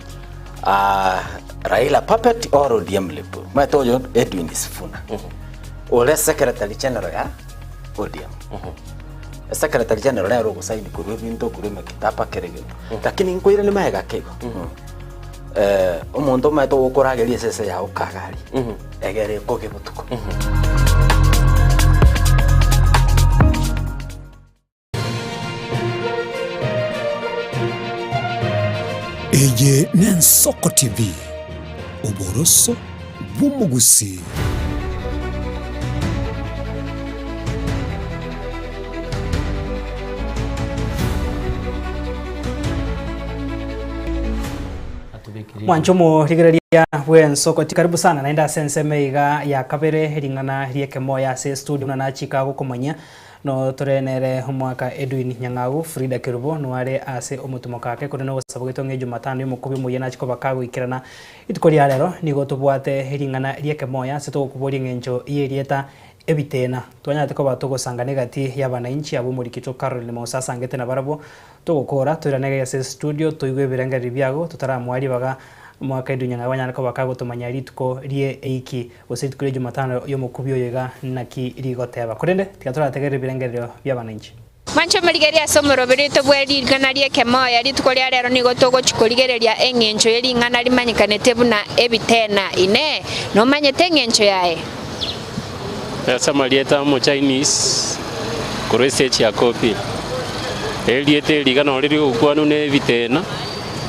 Ah, Raila puppet or ODM lip. Omanyete oyo Edwin Sifuna. Ore secretary general ya ODM. Secretary general nere ogosaini korwa ebinto korwa emekitaba kera egento. Lakini nkoiranie magega ake igo. Eh, omonto omanyete ogokorageria esese yago kagaria. Egere ekoge botuko. Eye n'Ensoko TV, oboroso bw'omogusii. Mwanche omorigereria bw'ensoko ti karibu sana naende ase ensemo iga ya kabere ring'ana ri'ekemoyo ase estudio buna nachika gokomanyia No tore nere omwaka Edwin Nyang'au, Frida Kerubo noare ase omotumo kake korende nogosaba gwaito ng'a ejumatano y'omokubi omoyia nache koba kagoikerana. Rituko ria rero nigo tobwate ring'ana ri'ekemoya ase togokoboria eng'encho y'erieta ebitena. Twanyarete koba togosangana egati y'abanainchi abwo omorikito Caroline Mausa asangete nabarabwo. Togokora toiranege ase estudio toigwe ebirengererio biago totaramoa ribaga omwaka Edwin Nyang'au anyare koba kagotomanya rituko rie eiki Gose rituko ria Jumatano y'omokubi oyo iga naki rigoteba. Korende tiga torategerere ebirengererio bi'abananchi. Mwanche omorigererie ase omoroberi oito bwe ring'ana ri'ekemoya. Rituko ria rero nigo togochia korigereria eng'encho ye ring'ana rimanyekanete buna ebitena. Inee! Nomanyete eng'encho yaye? Ase amarieta 'Omochinese korwa estage ya Kopi. Erieta eri iga noro rigokwanwa na ebitena,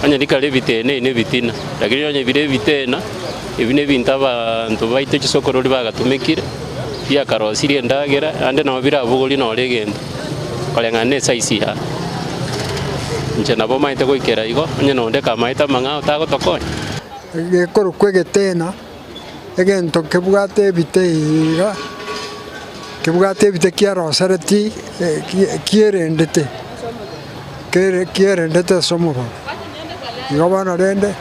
onye rikare ebitena ebi nebitina, lakini onye bire ebitena. Ebi nebinto abanto baito chisokorori bagatumekire, biakarosirie endagera, naende nabo birabogorie noro egento, koreng'ana na esaisi yabo. Inche nabo maete goikera igo, onye nonde kamaete amang'ao tagotokonya. Gekorokwa egetena, egento kebwate ebite iga, kebwate ebite kiarosereti kierendete, kere kierendete ase omobere. Igo bono rende,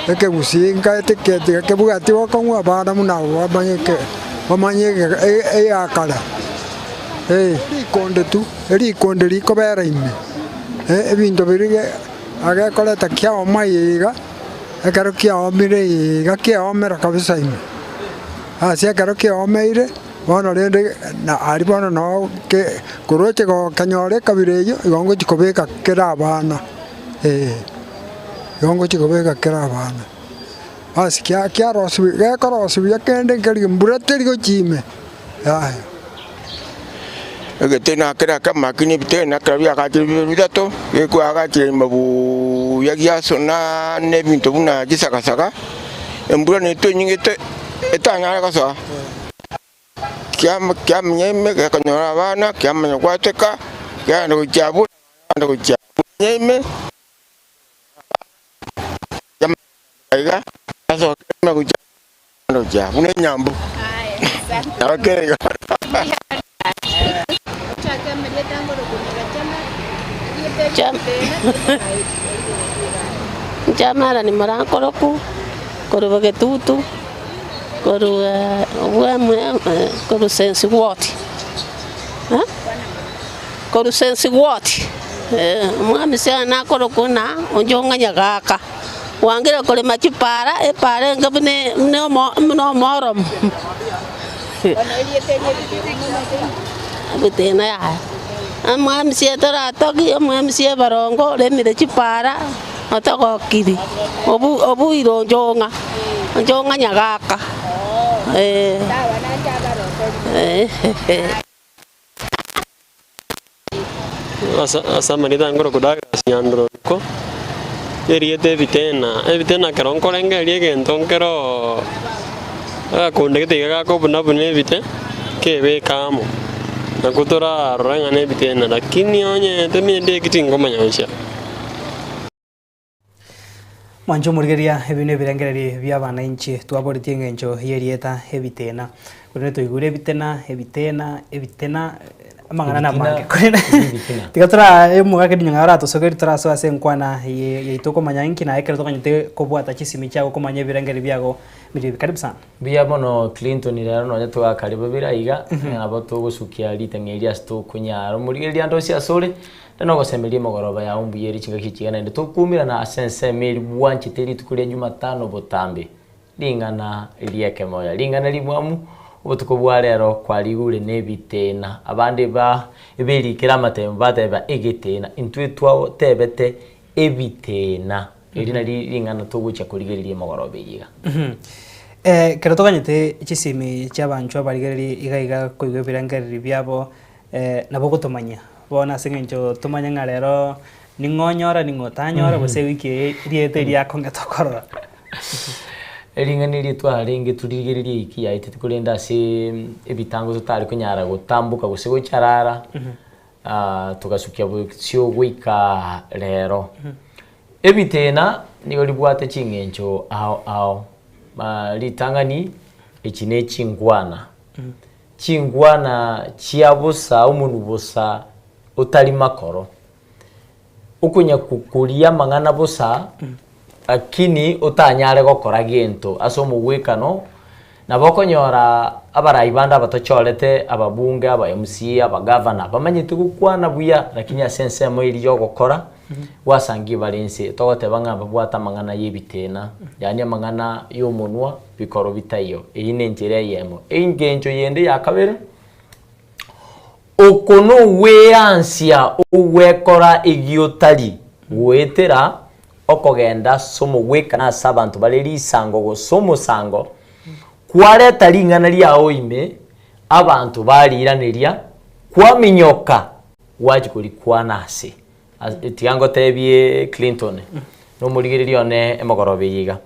ekegusii nkaete ketiga kebwati bokong'u abana buna abwo bamanye eke bamanye ege eyakare eh. Rikonde tu, erikonde rikobera ime, ebinto biria agekoreta kiaoma iga, ekero kiaomire iga kiaomera kabisa ime. Ase ekero kiaomeire, bono rende na aria bono noo ke koroche gokenyora ekabira eyio, igo ngochia kobeka kera abana. Ee, igo ngochia kobeka kera abana. Ase kia kiarosiwa gekorosiwa buya kende nkeri mbura teri gochia ime, yaya. Egetena kera ki'amakina ebitena ekero biagachire bibe bitato, gekoagachire ime buya giasona na ebinto buna chisagasaga, embura netwe enyinge etanyare gosoa. Kiamenya ime, gekonyora abana, kiamanya gwateka, kiagenda gochia abwo, kiagenda gochia abwo. Kiamenya ime, kiamanya iga, giasoka ime gochia abwo, kiagenda gochia abwo, buna enyambu. Nabo kere igo. Nchamarani morakoroku korwa bogetutu. Korwa korwa Sensigwoti, korwa Sensigwoti, omwami sana akorokwa ng'a Onchong'a Nyagaka, bwangire korema chipara, epara enge buna buna omo buna omoromo ebitena yaya. Omwami toratogie, omwami ebarongo oremire chipara. Otogokiri, obuire onchong'a, onchong'a nyagaka, eh. Ase amarieta aye nkorokwa Douglas Nyandoroko, erieta ebitena, ebitena ekero nkorengereria egento nkeroo agakonda gete iga gakobuna buna ebite, kebeka amo, nakwo torarore ng'a na ebitena lakini onye temende eki tingomanya gochia. Mwanche omorigereria ebi nebirengererio bi'abanainchi twaboretie eng'encho y'erieta ebitena. Korende toigure ebitena, ebitena, ebitena, Amang'ana na amange korende tiga tora omogaka Edwin Nyang'au aratosokerie torasoe ase enkwana eye yaito komanya inki naye ekero tokonyete kobwata chisimi chiago komanya ebirengeri biago bire ebi. Karibu sana. Mbuya mono Clinton rero nonye togakare babere aiga nabo togosukia ritang'ani eria ase tokonyara. Omorigereria ande onsi ase ore, nde nogosemeria emegoroba yao mbuya ere chingaki echi iga naende tokumirana ase ensemo eria bwanchete rituko ria jumatano botambe. Ring'ana ri'ekemoya, ring'ana rimwamu, obotuko bwa rero kwarigure nebitena. Abande ba eberikire amatemo bateba egetena, intwe twatebete ebitena. Eri nari ring'ana togochia korigereria emogoroba eye iga. Ekero toganyete chisimi chi'abanchwa barigererie iga iga koigwa ebirengererio biabo, nabo ogotomanyia. Bono ase eng'encho tomanye ng'a rero ning'o onyora ning'o otanyora gose ewiki eye rieta eria akong'e tokorora. Ring'ana eria twarenge torigererie ewiki yaetete korende ase ebitango totare konyara gotamboka gose gocharara, togasukia bosio goika rero. Ebitena nigo ribwate ching'encho ao ao, ritang'ani echi ne chingwana. Chingwana chia bosa omonwe bosa otari makoro. Okonya koria amang'ana bosa lakini otanyare gokora gento ase omogwekano, nabo okonyora abarai bande abatochorete ababunge, aba MCA, abagavana, bamanyete gokwana buya lakini ase ensemo eria ya ogokora, gwasangia bare inse. Togoteba ng'a babwate amang'ana ya ebitena, yaani amang'ana ya omonwa bikoro bitaiyo. Eyio na enchera eyemo. Engencho yende ya kabere, Oko nogweansia ogwekora egiotari goetera okogenda ase omogwekano ase abanto bare risango gose omosango, kwareta ring'ana riao ime, abanto bariiraneria, kwaminyoka gwachia korikwana ase. Tiga ngotebie Clinton, nomorigereria one emogoroba eye iga.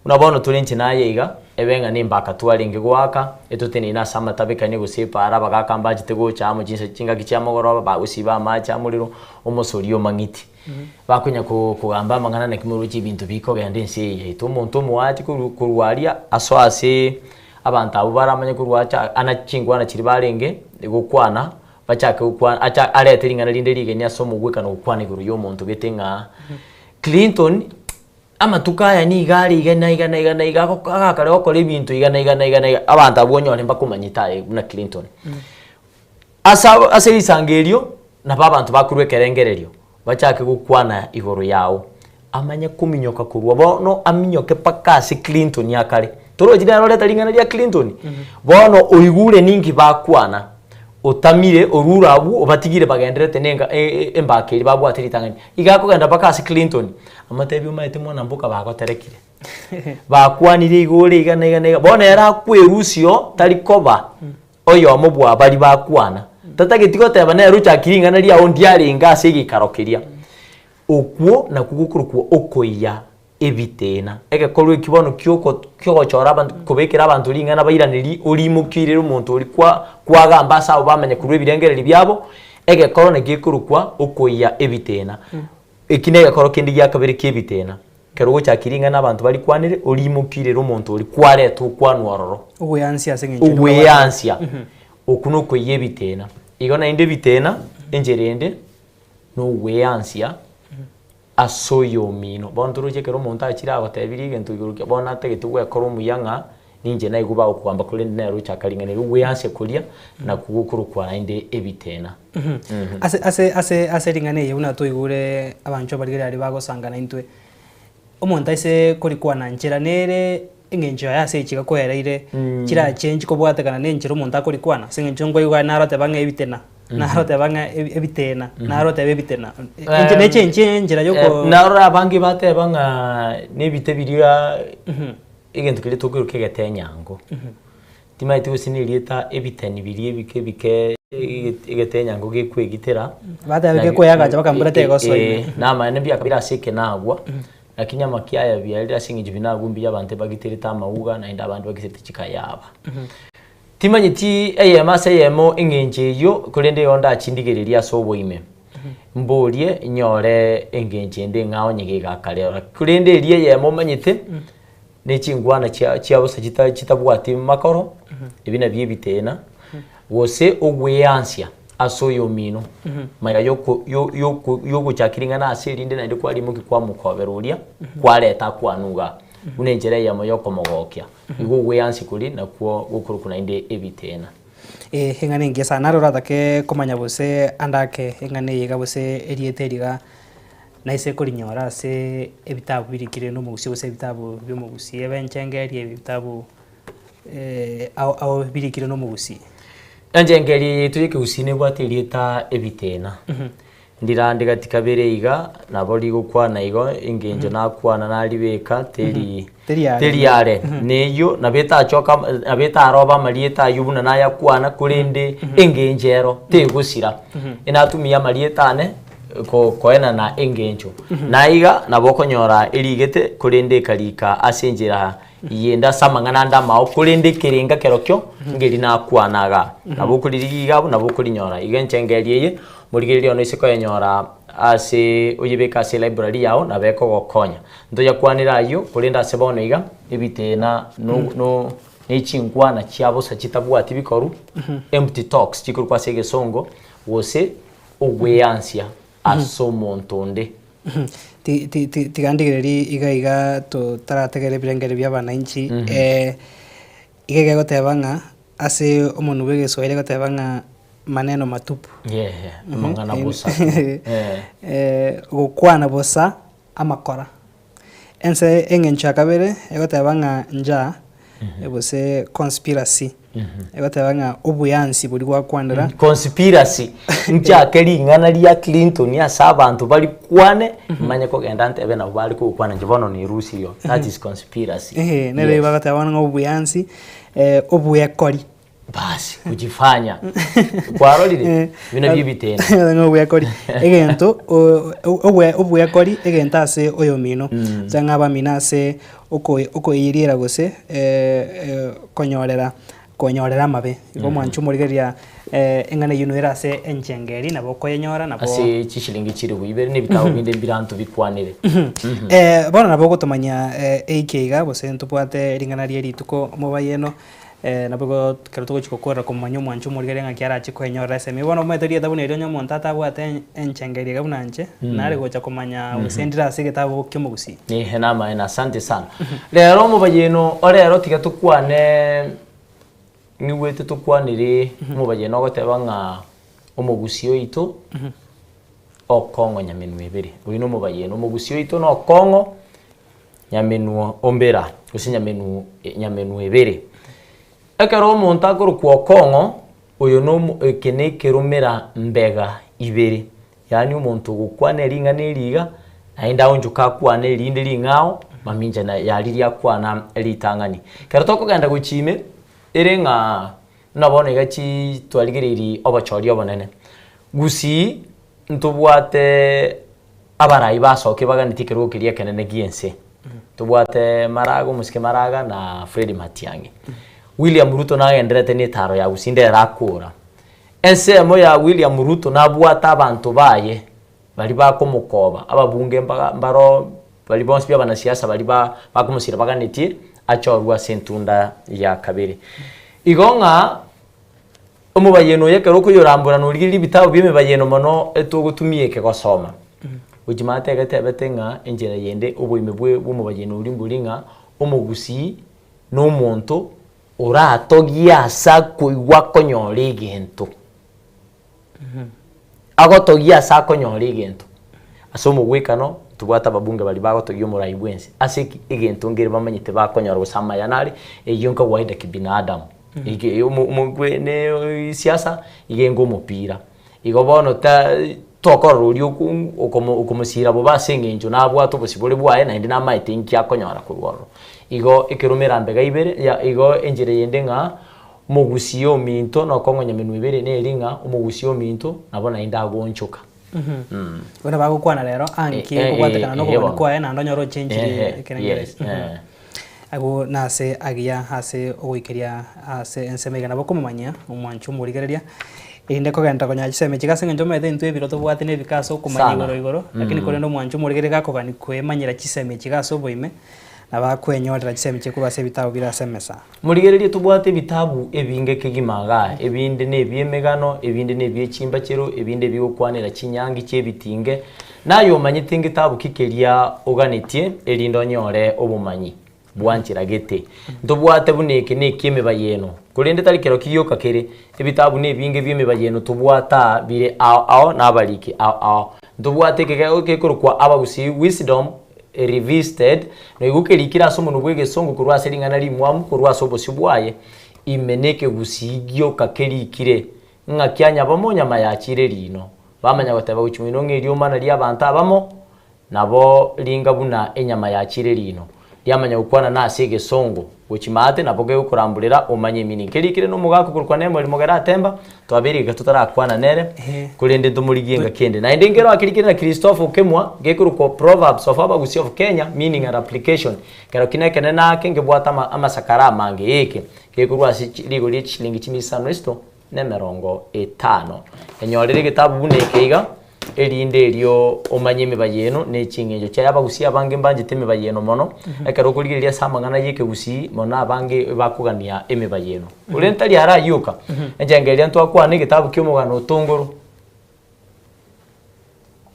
Buna bono tore inche naye iga, ebe ng'a nembaka twarenge goaka, etoteneine ase amatabekani gose epaara abagaka mbachete gocha amo chinsa chingaki chia mogoroba bagosiba amache amorero, omosori omang'iti. Bakonya kogamba amang'ana naki moroche ebinto bikogenda ense eye yaito. Omonto omoache korwa korwa aria asoe ase abanto abwo baramanye korwa acha ana chinkwana chiria barenge gokwana. Bachake gokwana, acha arete ring'ana rinde rigeni ase omogwekano gokwana igoro y'omonto gete ng'a Clinton amatuko aya nigo are iga na iga na iga na iga agakare gokora ebinto iga na iga na iga na iga, abanto abwo onyore mbakomanyete aye buna Clinton. Ase abo ase risango erio, nabo abanto bakorwa ekerengererio, bachake gokwana igoro yao, amanye kominyoka korwa bono aminyoke mpaka ase Clinton akare. Torochi nere oreta ring'ana ria Clinton? Bono oigure ninki bakwana, otamire orure abwo obatigire bagendererete na enga embaka eria babwate ritang'ani. Iga akogenda mpaka ase Clinton, amotebi omanyete mwana mboka bagoterekire, bakwanire iga ore iga na iga na iga, bono ere akwerusia oo tari koba. Oyomo bwa baria bakwana, tatageti goteba nere ochakire ring'ana riao ndiarenge ase egeikaro keria. Okwo nakwo gokorokwa okoiya ebitena. Egekorwa eki bono kioko kiogochora abanto kobekera abanto ring'ana bairanerie orimokiirere omonto oria kwa kwagamba ase abwo bamanya korwa ebirengererio biabo, egekoro nakio gekorokwa okoiya ebitena. Eki negekoro kende gia kabere ki'ebitena. Ekero ogochakia ring'ana abanto barikwanere, orimokiirere omonto oria kwareta okwanwa ororo. Ogweansia ase eng'encho ere Ogweansia. Okwo nokoiyia ebitena. Igo naende ebitena, enchera ende, nogweansia ase oyomino. Bono toroche ekero omonto achire agotebirie egento igoro kia bono atagete gwekora omuya ng'a ninche naigwe bagokogamba korende nere ochaka ring'ana erio, ogweansia koria nakwo gokorokwa naende ebitena. Ase ase ase ase ring'ana eye buna twaigure abanchwa barigereria aria bagosangana intwe, omonto aise korikwana nchera nere eng'encho yaye ase echi gakoereire chirachenchi kobwatekana na enchera omonto akorikwana ase eng'encho nkoigwa naro oteba ng'a ebitena, naro oteba ng'a ebitena, naro oteba ebitena. Enche nechenchie enchera yoko Narora abange bateba ng'a nebite biria egento keria tokoiroka egetenyango. Timanyeti gose nerieta ebiteni biria ebike ebike egetenyango gekwegitera. Bateba gekweyagacha mpaka mbura tegosoa ime. Namaene mbiakabire ase ekenagwa, lakini amakiaya biarire ase eng'encho binagwa mbuya abanto ebagiterete amauga naende abande bagiterete chikayaba. Timanyeti eyemo ase eyemo eng'encho eyio, korende igo ndachindigererie ase oboime, mborie nyore engencho ende ng'a onye gegakare ora. Korende eria eyemo omanyete. ne chingwana chia chia bosa chita chitabwati makoro, ebi nabio ebitena, gose ogweansia. ase oyomino, magega yoko yo yoko yogochaka ring'ana ase erinde naende kwarimokia kwamokobera oria, kwareta akwane igaa, buna enchera eyemo yokomogokia. Igo ogweansia koria nakwo gokorokwa naende ebitena. Ee, eng'ana engiya sana. Naro oratake komanya gose ande ake eng'ana eye iga gose erieta eri iga naise korinyora ase ebitabu birikire na omogusii gose ebitabu bia omogusii ebe enchengeri ebitabu ao ao birikire na omogusii. Enchengeri eye yaito ya ekegusii nebwate erieta ebitena. Ndirande gati kabere iga, nabo rigokwana igo, engencho nakwana naribeka, teri Teri are. teri are. Neyio nabo etachoka nabo etaroba amarieta ayio buna nayakwana, korende engencho ero tegosira. Enatumia amarieta ane ko koenana engencho. Na iga nabo okonyora erigete korende ekarika ase enchera yende ase amang'ana ande amao, korende ekerenga kerokio ngeri nakwana igaa. Nabo okoririgia iga abwo nabo okorinyora. Igo enchengeri eye. Morigereria one ase koyenyora ase oyebeke ase elibrary yao nabo ekogokonya. Ntoyakwanere ayio, korende ase bono iga, ebitena no no ne chinkwana chia bosa chitabwati bikoru, empty talks chikorokwa ase egesongo, gose ogweansia ase omonto onde. Ti- ti- ti- Tiga ndigererie iga iga totarategerera ebirengererio bia abananchi, iga egoteba ng'a ase omonwe bwa egeswahili egoteba ng'a maneno matupu. Yeah, amang'ana bosa. Eh. Gokwana bosa amakora. Ense eng'encho ya kabere egoteba ng'a njaa gose conspiracy egoteba ng'a obuyansi boria gwakwanera. Conspiracy, nchake ring'ana ria Clinton ase abanto barikwane, manye kogenda ntebe nabo bare kogokwana inche bono nirusirie that is conspiracy. Eeh, nere Yes. bagoteba bono ng'a obuyansi, obuekori. Basi, kujifanya. Kwarorire? Bino bi'ebitendo. Ng'a obuekori, egento o- o- obwe obuekori egento ase oyomino, ase ng'a abamino ase oko okoeyeriera gose konyorera konyorera amabe. Igo omwancho omorigereria eng'ana eyio noere ase enchenge eria nabo okoyenyora nabo. Ase chishilingi chilifu ibere na ebitabu binde mbiranto bikwanire. Bono nabo ogotomanya eike iga gose ntobwate ring'ana rie rituko omobayeno. Nabo igo ekero togochia gokorera komomanya omwancho omorigereria ng'aki arache koenyorera esemi. Bono omanyete rieta buna erio onye omonto atabwate enchengeri iga buna inche, nare gocha komanya gose ndire ase egetabu kia omogusii. Eeh namaene asante sana. Rero omobayeno orero tiga tokwane ng'igwete tokwanere omobayeno ogoteba ng'a omogusii oito okong'o nyamenwa ebere. Oyio na omobayeno omogusii oito na okong'o Nyamenwa ombera, gose nyamenwa nyamenwa ebere. Ekero omonto akorokwa okong'o, oyo na omo eke na ekeromera mbega ibere, yaani omonto ogokwana ring'ana eri iga, naende aonchoke akwane erinde ring'ao, mamincha na yariria akwana ritang'ani. Ekero tokogenda gochia ime, ere ng'a buna bono iga chii twarigereiri obochori obonene, gusii ntobwate Abarai basokia baganetie ekerogo keria ekenene gi'ense. Tobwate Maraga, omosike Maraga na Fred Matiang'i. William Ruto nagendererete na etaro ya Gusii ndere akora. Ensemo ya William Ruto nabwate abanto baye baria bakomokoba, ababunge mbaga mbaro baria bonsi pi abanasiasa baria ba bakomosira baganetie achorwe ase entunda ya kabere. Igo ng'a Omobayeno oyo ekero okoyorambora norigereria ebitabu bi'emebayeno mono etogotumia eke gosoma. Gochia maate egetebete ng'a enchera yende oboime bwe bw'omobayeno oria mbori ng'a omogusii na omonto oratogie ase akoigwa akonyora egento. Agotogia ase akonyora egento. Ase omogwekano, tobwate ababunge baria bagotogia omorai bwensi, ase eki egento nkere bamanyete bakonyora gose amaya nare, eyio nkawaida kibinadamu. Eke omo omokwe ne siasa, iga enga omopira. Igo bono ta tokorora oria oko okomo okomosira bobe ase eng'encho nabwate obosibore bwaye naende namaete nki akonyora korwa ororo. Igo ekero merambega ibere ya igo enchera eyende ng'a. Omogusii ominto nokong'onya emenwa ebere neri ng'a omogusii ominto nabo naende agoonchoka. Buna bagokwana rero anki Eh, eh, kobwatekana eh, na okogania bono. kwaye naende onyore ochenchiri Ehe, ekerengererio. yes, eh. Abwo nase agiya ase ogoikeria ase ensemo iga nabo okomomanyia omwancho omorigereria erinde kogenda konyora chisemi chiga ase eng'encho omanyete intwe ebiro tobwate na ebike ase okomanya Sana. igoro igoro lakini korende omwancho omorigereria gakogania koemanyera chisemi chiga ase oboime. Nabo akwenyorera chisemi chiaye korwa ase ebitabu bire ase emesa. Morigererie tobwate ebitabu ebinge kegima igaa, ebinde nebi'emegano, ebinde nebi'echimbachero, ebinde ebigokwanera chinyangi chi'ebitinge. Naye omanyete ngetabu ki keria oganetie, erinde onyore obomanyi bwanchera gete. Ntobwate buna eke neki'emebayeno, korende tari kerokio gioka kere, ebitabu nebinge bi'emebayeno tobwate aa bire ao ao na abariki ao ao. Ntobwate eke gekorokwa Abagusii Wisdom Revisited, Noigwe kerikire ase omonwa bw'egesongo korwa ase ring'ana rimwamu korwa ase obosio bwaye, ime nekegusii gioka kerikire, ng'a kianyabamo nyama yachire riino. Bamanya goteba gochia moino ng'a eriomana ri'abanto abamo nabo ringa buna enyama yachire riino. Riamanya gokwana nase egesongo, gochia maate nabo gegokoramborera omanye emeaning. Kerikire nomogaka okorokwa Nemuel Mogere Atemba, twabeire iga totarakwana nere, korende ntomorigie engaki ende. Naende nkero akerikire na Christopher Okemwa, gekorokwa Proverbs of Abagusii of Kenya, Meaning and Application. Kero ki nekenene ake ngebwate ama amasakara amange eke, gekorwa ase chi rigori rie chishilingi chimia isano na isito na emerongo etano. Enyorere egetabu buna eke iga, erinde erio omanye emebayeno ne ching'encho chiaye. Abagusii abange mbanchete emebayeno mono, ekero okorigereria ase amang'ana ya ekegusii mono abange ebakogania emebayeno. Korende tari aro ayio oka, enchanga eria ntwakwana egetabu kia omogano otongoro,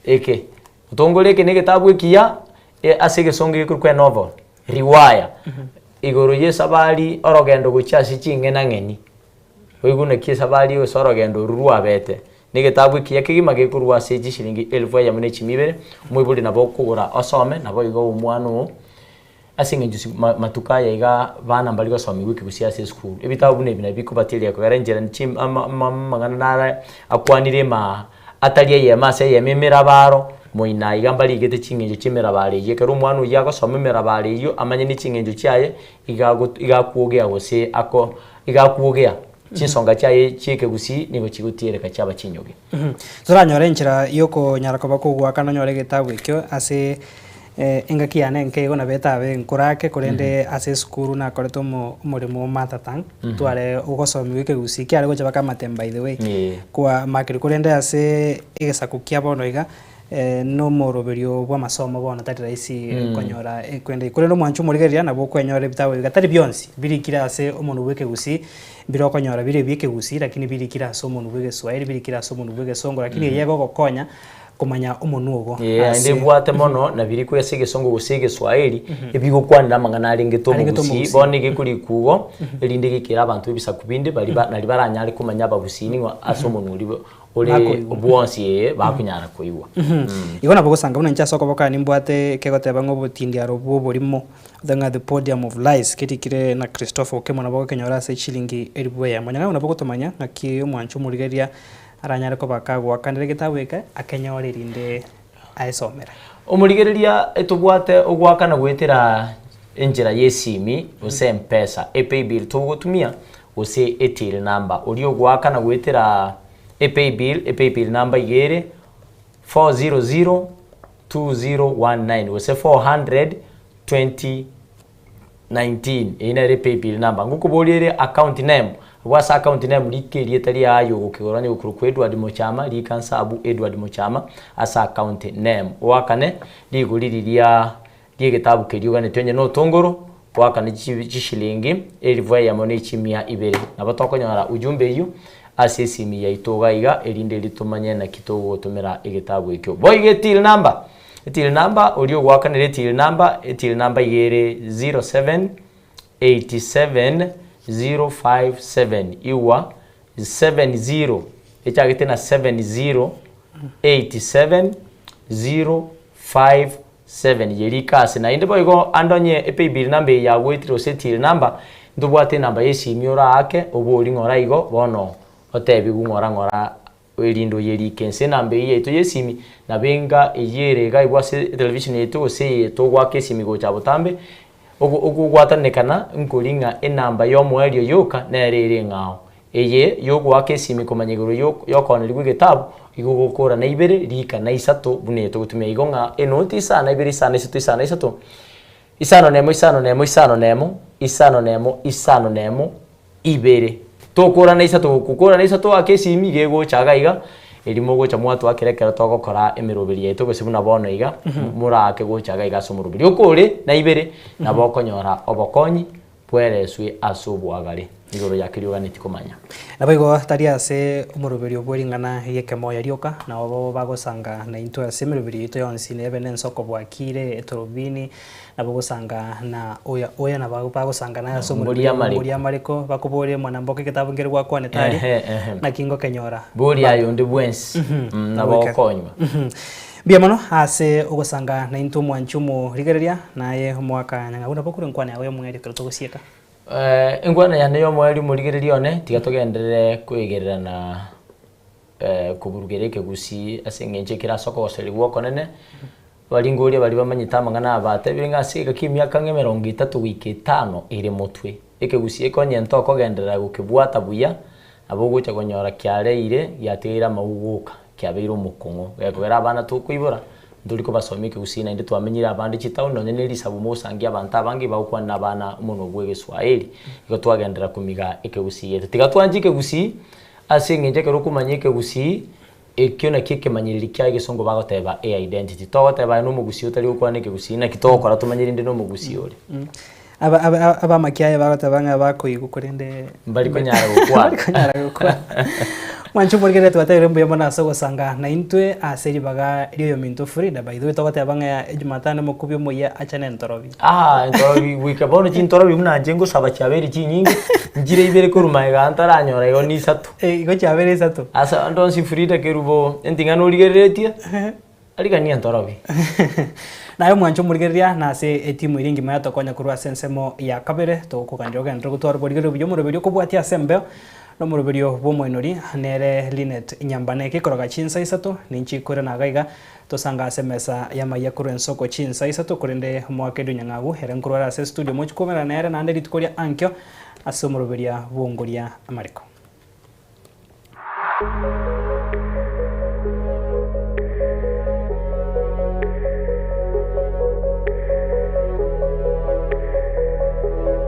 eke, otongoro eke na egetabu ekiya ase egesongo gekorokwa enovel, riwaya, igoro ya esabari orogendo gochia ase ching'enang'eni. Oigwe naki esabari gose orogendo oru rwabete, na egetabu ekiya kegima gekorwa ase chishilingi elfu eyemo na chimia ibere, omoibori nabo okogora osome, naboigo omwana oo, ase eng'encho si ma matuko aya igaa bana mbari gosomiwa ekegusii ase esukuru. Ebitabu buna ebi nabio bikobatia ekogera enchera chi ama ama amang'ana nare akwanire imaa atari eyemo ase eyemo emerabaro, moino iga mbarigete ching'encho chia emerabaro eyio. Ekero omwana oyio agosoma emerabaro eyio amanye ne ching'encho chiaye, iga ago iga akwogea gose ako Iga akwogea, chinsonga chiaye chi'ekegusii nigo chigotiereka chiaba chinyoge. Toranyore enchera y'okonyara koba kogoakana onyore egetabu ekio ase engaki yane enke igo nabo etabe nkorake korende ase esukuru nakorete omo omoremo o mother tongue tware ogosomiwa ekegusii kiare gocha mpaka amatembe by the way kwa makeri korende ase egesaku kia bono iga Nomoroberio bw'amasomo bono tari rahisi konyora ekwende. Korende omwancho omorigereria nabo okwenyora ebitabu ebi tari bionsi birikire ase omonwa bw'ekegusii, mbire okonyora bire ebi'ekegusii lakini birikire ase omonwa bw'egeswahili, birikire ase omonwa bw'egesongo lakini eye egogokonya komanya omonwa ogo Ee, naende ase ebwate mono na birikwe ase egesongo gose egeswahili, ebigokwanera amang'ana arengete Arengete omogusii, omogusii. bono nigo ekorikwa igo, erinde gekere abanto b'ebisaku binde baria ba naria baranyare komanya abagusii ning'o ase omonwa oria ore Bakoigwa. bwonsi ee bakonyara koigwa. Igo nabo gosanga buna inche ase okoboko aye nimbwate ekegoteba ng'a obotindiaro bwa oborimo, the ng'a the podium of lies, kerikire na Christopher Okemwa nabo ogokenyora ase chilingi elifu eyemo. Onye ng'a nabo ogotomanya ng'aki omwancho omorigereria aranyare koba kagoakanera egetabu eke akenyore erinde aesomere. Omorigereria etobwate ogoakana goetera enchera y'esimi gose mpesa, epaybill togotumia gose etill number. Oria ogoakana goetera epaybill, epaybill number iga ere 4002019 gose 400 2019 eyio nere epaybill number. Ngokoboria ere account name, abwo ase account name rika erieta riaye ogokigora onye gokorokwa Edward Mochama rika nsabu Edward Mochama ase account name. Oakane rigori riria ri'egetabu keria oganeti onye notongoro, oakane chishilingi elifu eyemo ne chimia ibere. Nabo tokonyora ujumbe eyio ase esimi yaito iga iga erinde erio tomanye naki togotomera egetabu ekio. Boigo etill number, etill number oria ogoakanera etill number, etill number iga ere 07 87 057 igwa 70 echagete na 70 87 057 7 ye rikase. Naende boigo ande onye epaybill number eye yagoetire gose etill number, ntobwate enamba ya esimi oraake obori ng'ora igo bono otebigwe ng'ora ng'ora erinde oyerike inse. Enamba eyio yaito ya esimi nabo enga eyio ere iga abwo ase etelevisheni yaito gose eye togoaka esimi gocha botambe, ogo ogogwatanekana nkori ng'a enamba ya omoerio yoka nere ere eng'ao. Eye y'ogoaka esimi komanya igoro y'okoonerigwa egetabu, igo ogokora na ibere, rika na isato, buna eye togotumia igo ng'a enoti isano ibere isano isato isano isato, isano nemo isano nemo isano nemo, isano nemo isano nemo ibere. Tokora na isato gokokora na isato oake esimi iga egocha iga iga, Erio mogocha mwatwakera ekero togokora emeroberi yaito gose buna bono iga, moraake gocha iga iga ase omoroberi. Okore na ibere, nabo okonyora obokonyi bwereswe ase oboagare igoro ya keria oganeti komanya. Naboigo tari ase omoroberio bwe ring'ana ri'ekemoya rioka, nabo bagosanga naintwe ase emeroberio yaito yonsi, nebe nensoko bwakire etorobini, nabo gosanga na oya oya nabo bagosanga naye ase Ngori omoroberio amareko. ngori amareko, bakoborie mwanamboka egetabu nkere gwakwanete aria, Ehe, ehe. naki ngokenyora. Boria aye onde bwensi, nabo okonywa. Mbuya mono ase ogosanga naintwe omwanchi omorigereria, naye omoaka nyang'au nabo okure enkwana yago y'omoerio ekero togosieka. Enkwana yane y'omoerio omorigereria one, tiga togenderere koigererana koburugera ekegusii ase eng'encho ekere ase okogoserigwa okonene, baringoria baria bamanyete amang'ana aya batebire ng'a ase egeka emiaka ng'a emerongo etato goika etano ere motwe, ekegusii eke onye ntokogenderera gokebwata buya, nabo ogocha konyora kiareire giatigaire amauga oka, kiabeire omokong'u. Gekogera abana tokoibora, ntori kobasomia ekegusii naende twamenyire abande chitown nonye na erisabu mogosangia abanto abange bagokwana na abana omonwa bwa egeswahili, igo twagenderera komiga ekegusii gieto. Tiga twanche ekegusii, ase eng'encho ekero okomanya ekegusii, ekio nakio ekemanyereri kia egesongo bagoteba e-identity. Togoteba aye na omogusii otari gokwana ekegusii naki togokora tomanye rende na omogusii ore. Aba aba abamakiaya bagoteba ng'a bakoigwa korende Mbari konyara gokwana. Mbari konyara gokwana. Mwanche omorigereria twatebirie mbuya mono ase ogosanga naintwe ase ribaga rioyominto Frida. By the way togoteba ng'a ejumatano omokubi omoyia ache nentorobi. Ah, entorobi goika bono chintorobi buna inche ngosaba chiabeire chinyinge, nchire ibere korwa magega ntaranyora igo ni isato. Eh, igo chiabeire isato. Ase ande onsi Frida Kerubo, enting'ana origereretie. Ariganie entorobi. Naye omwanche omorigereria, na ase etimu eria engima yatokonya korwa ase ensemo ya kabere, togokoganera ogenderere gotwara oborigereria obuya omoroberio okobwatia ase embeo, na omoroberio bw'omoinori, nere Linet Nyambane. Gekoroga chinsa isato, ninche koirana iga iga, tosanga ase emesa y'amayia korwa ensoko chinsa isato, korende omoake Edu Nyang'agu, ere nkorwa are ase estudio, mochie koumerana nere naende rituko ria ankio, ase omoroberia bw'ongoria amariko.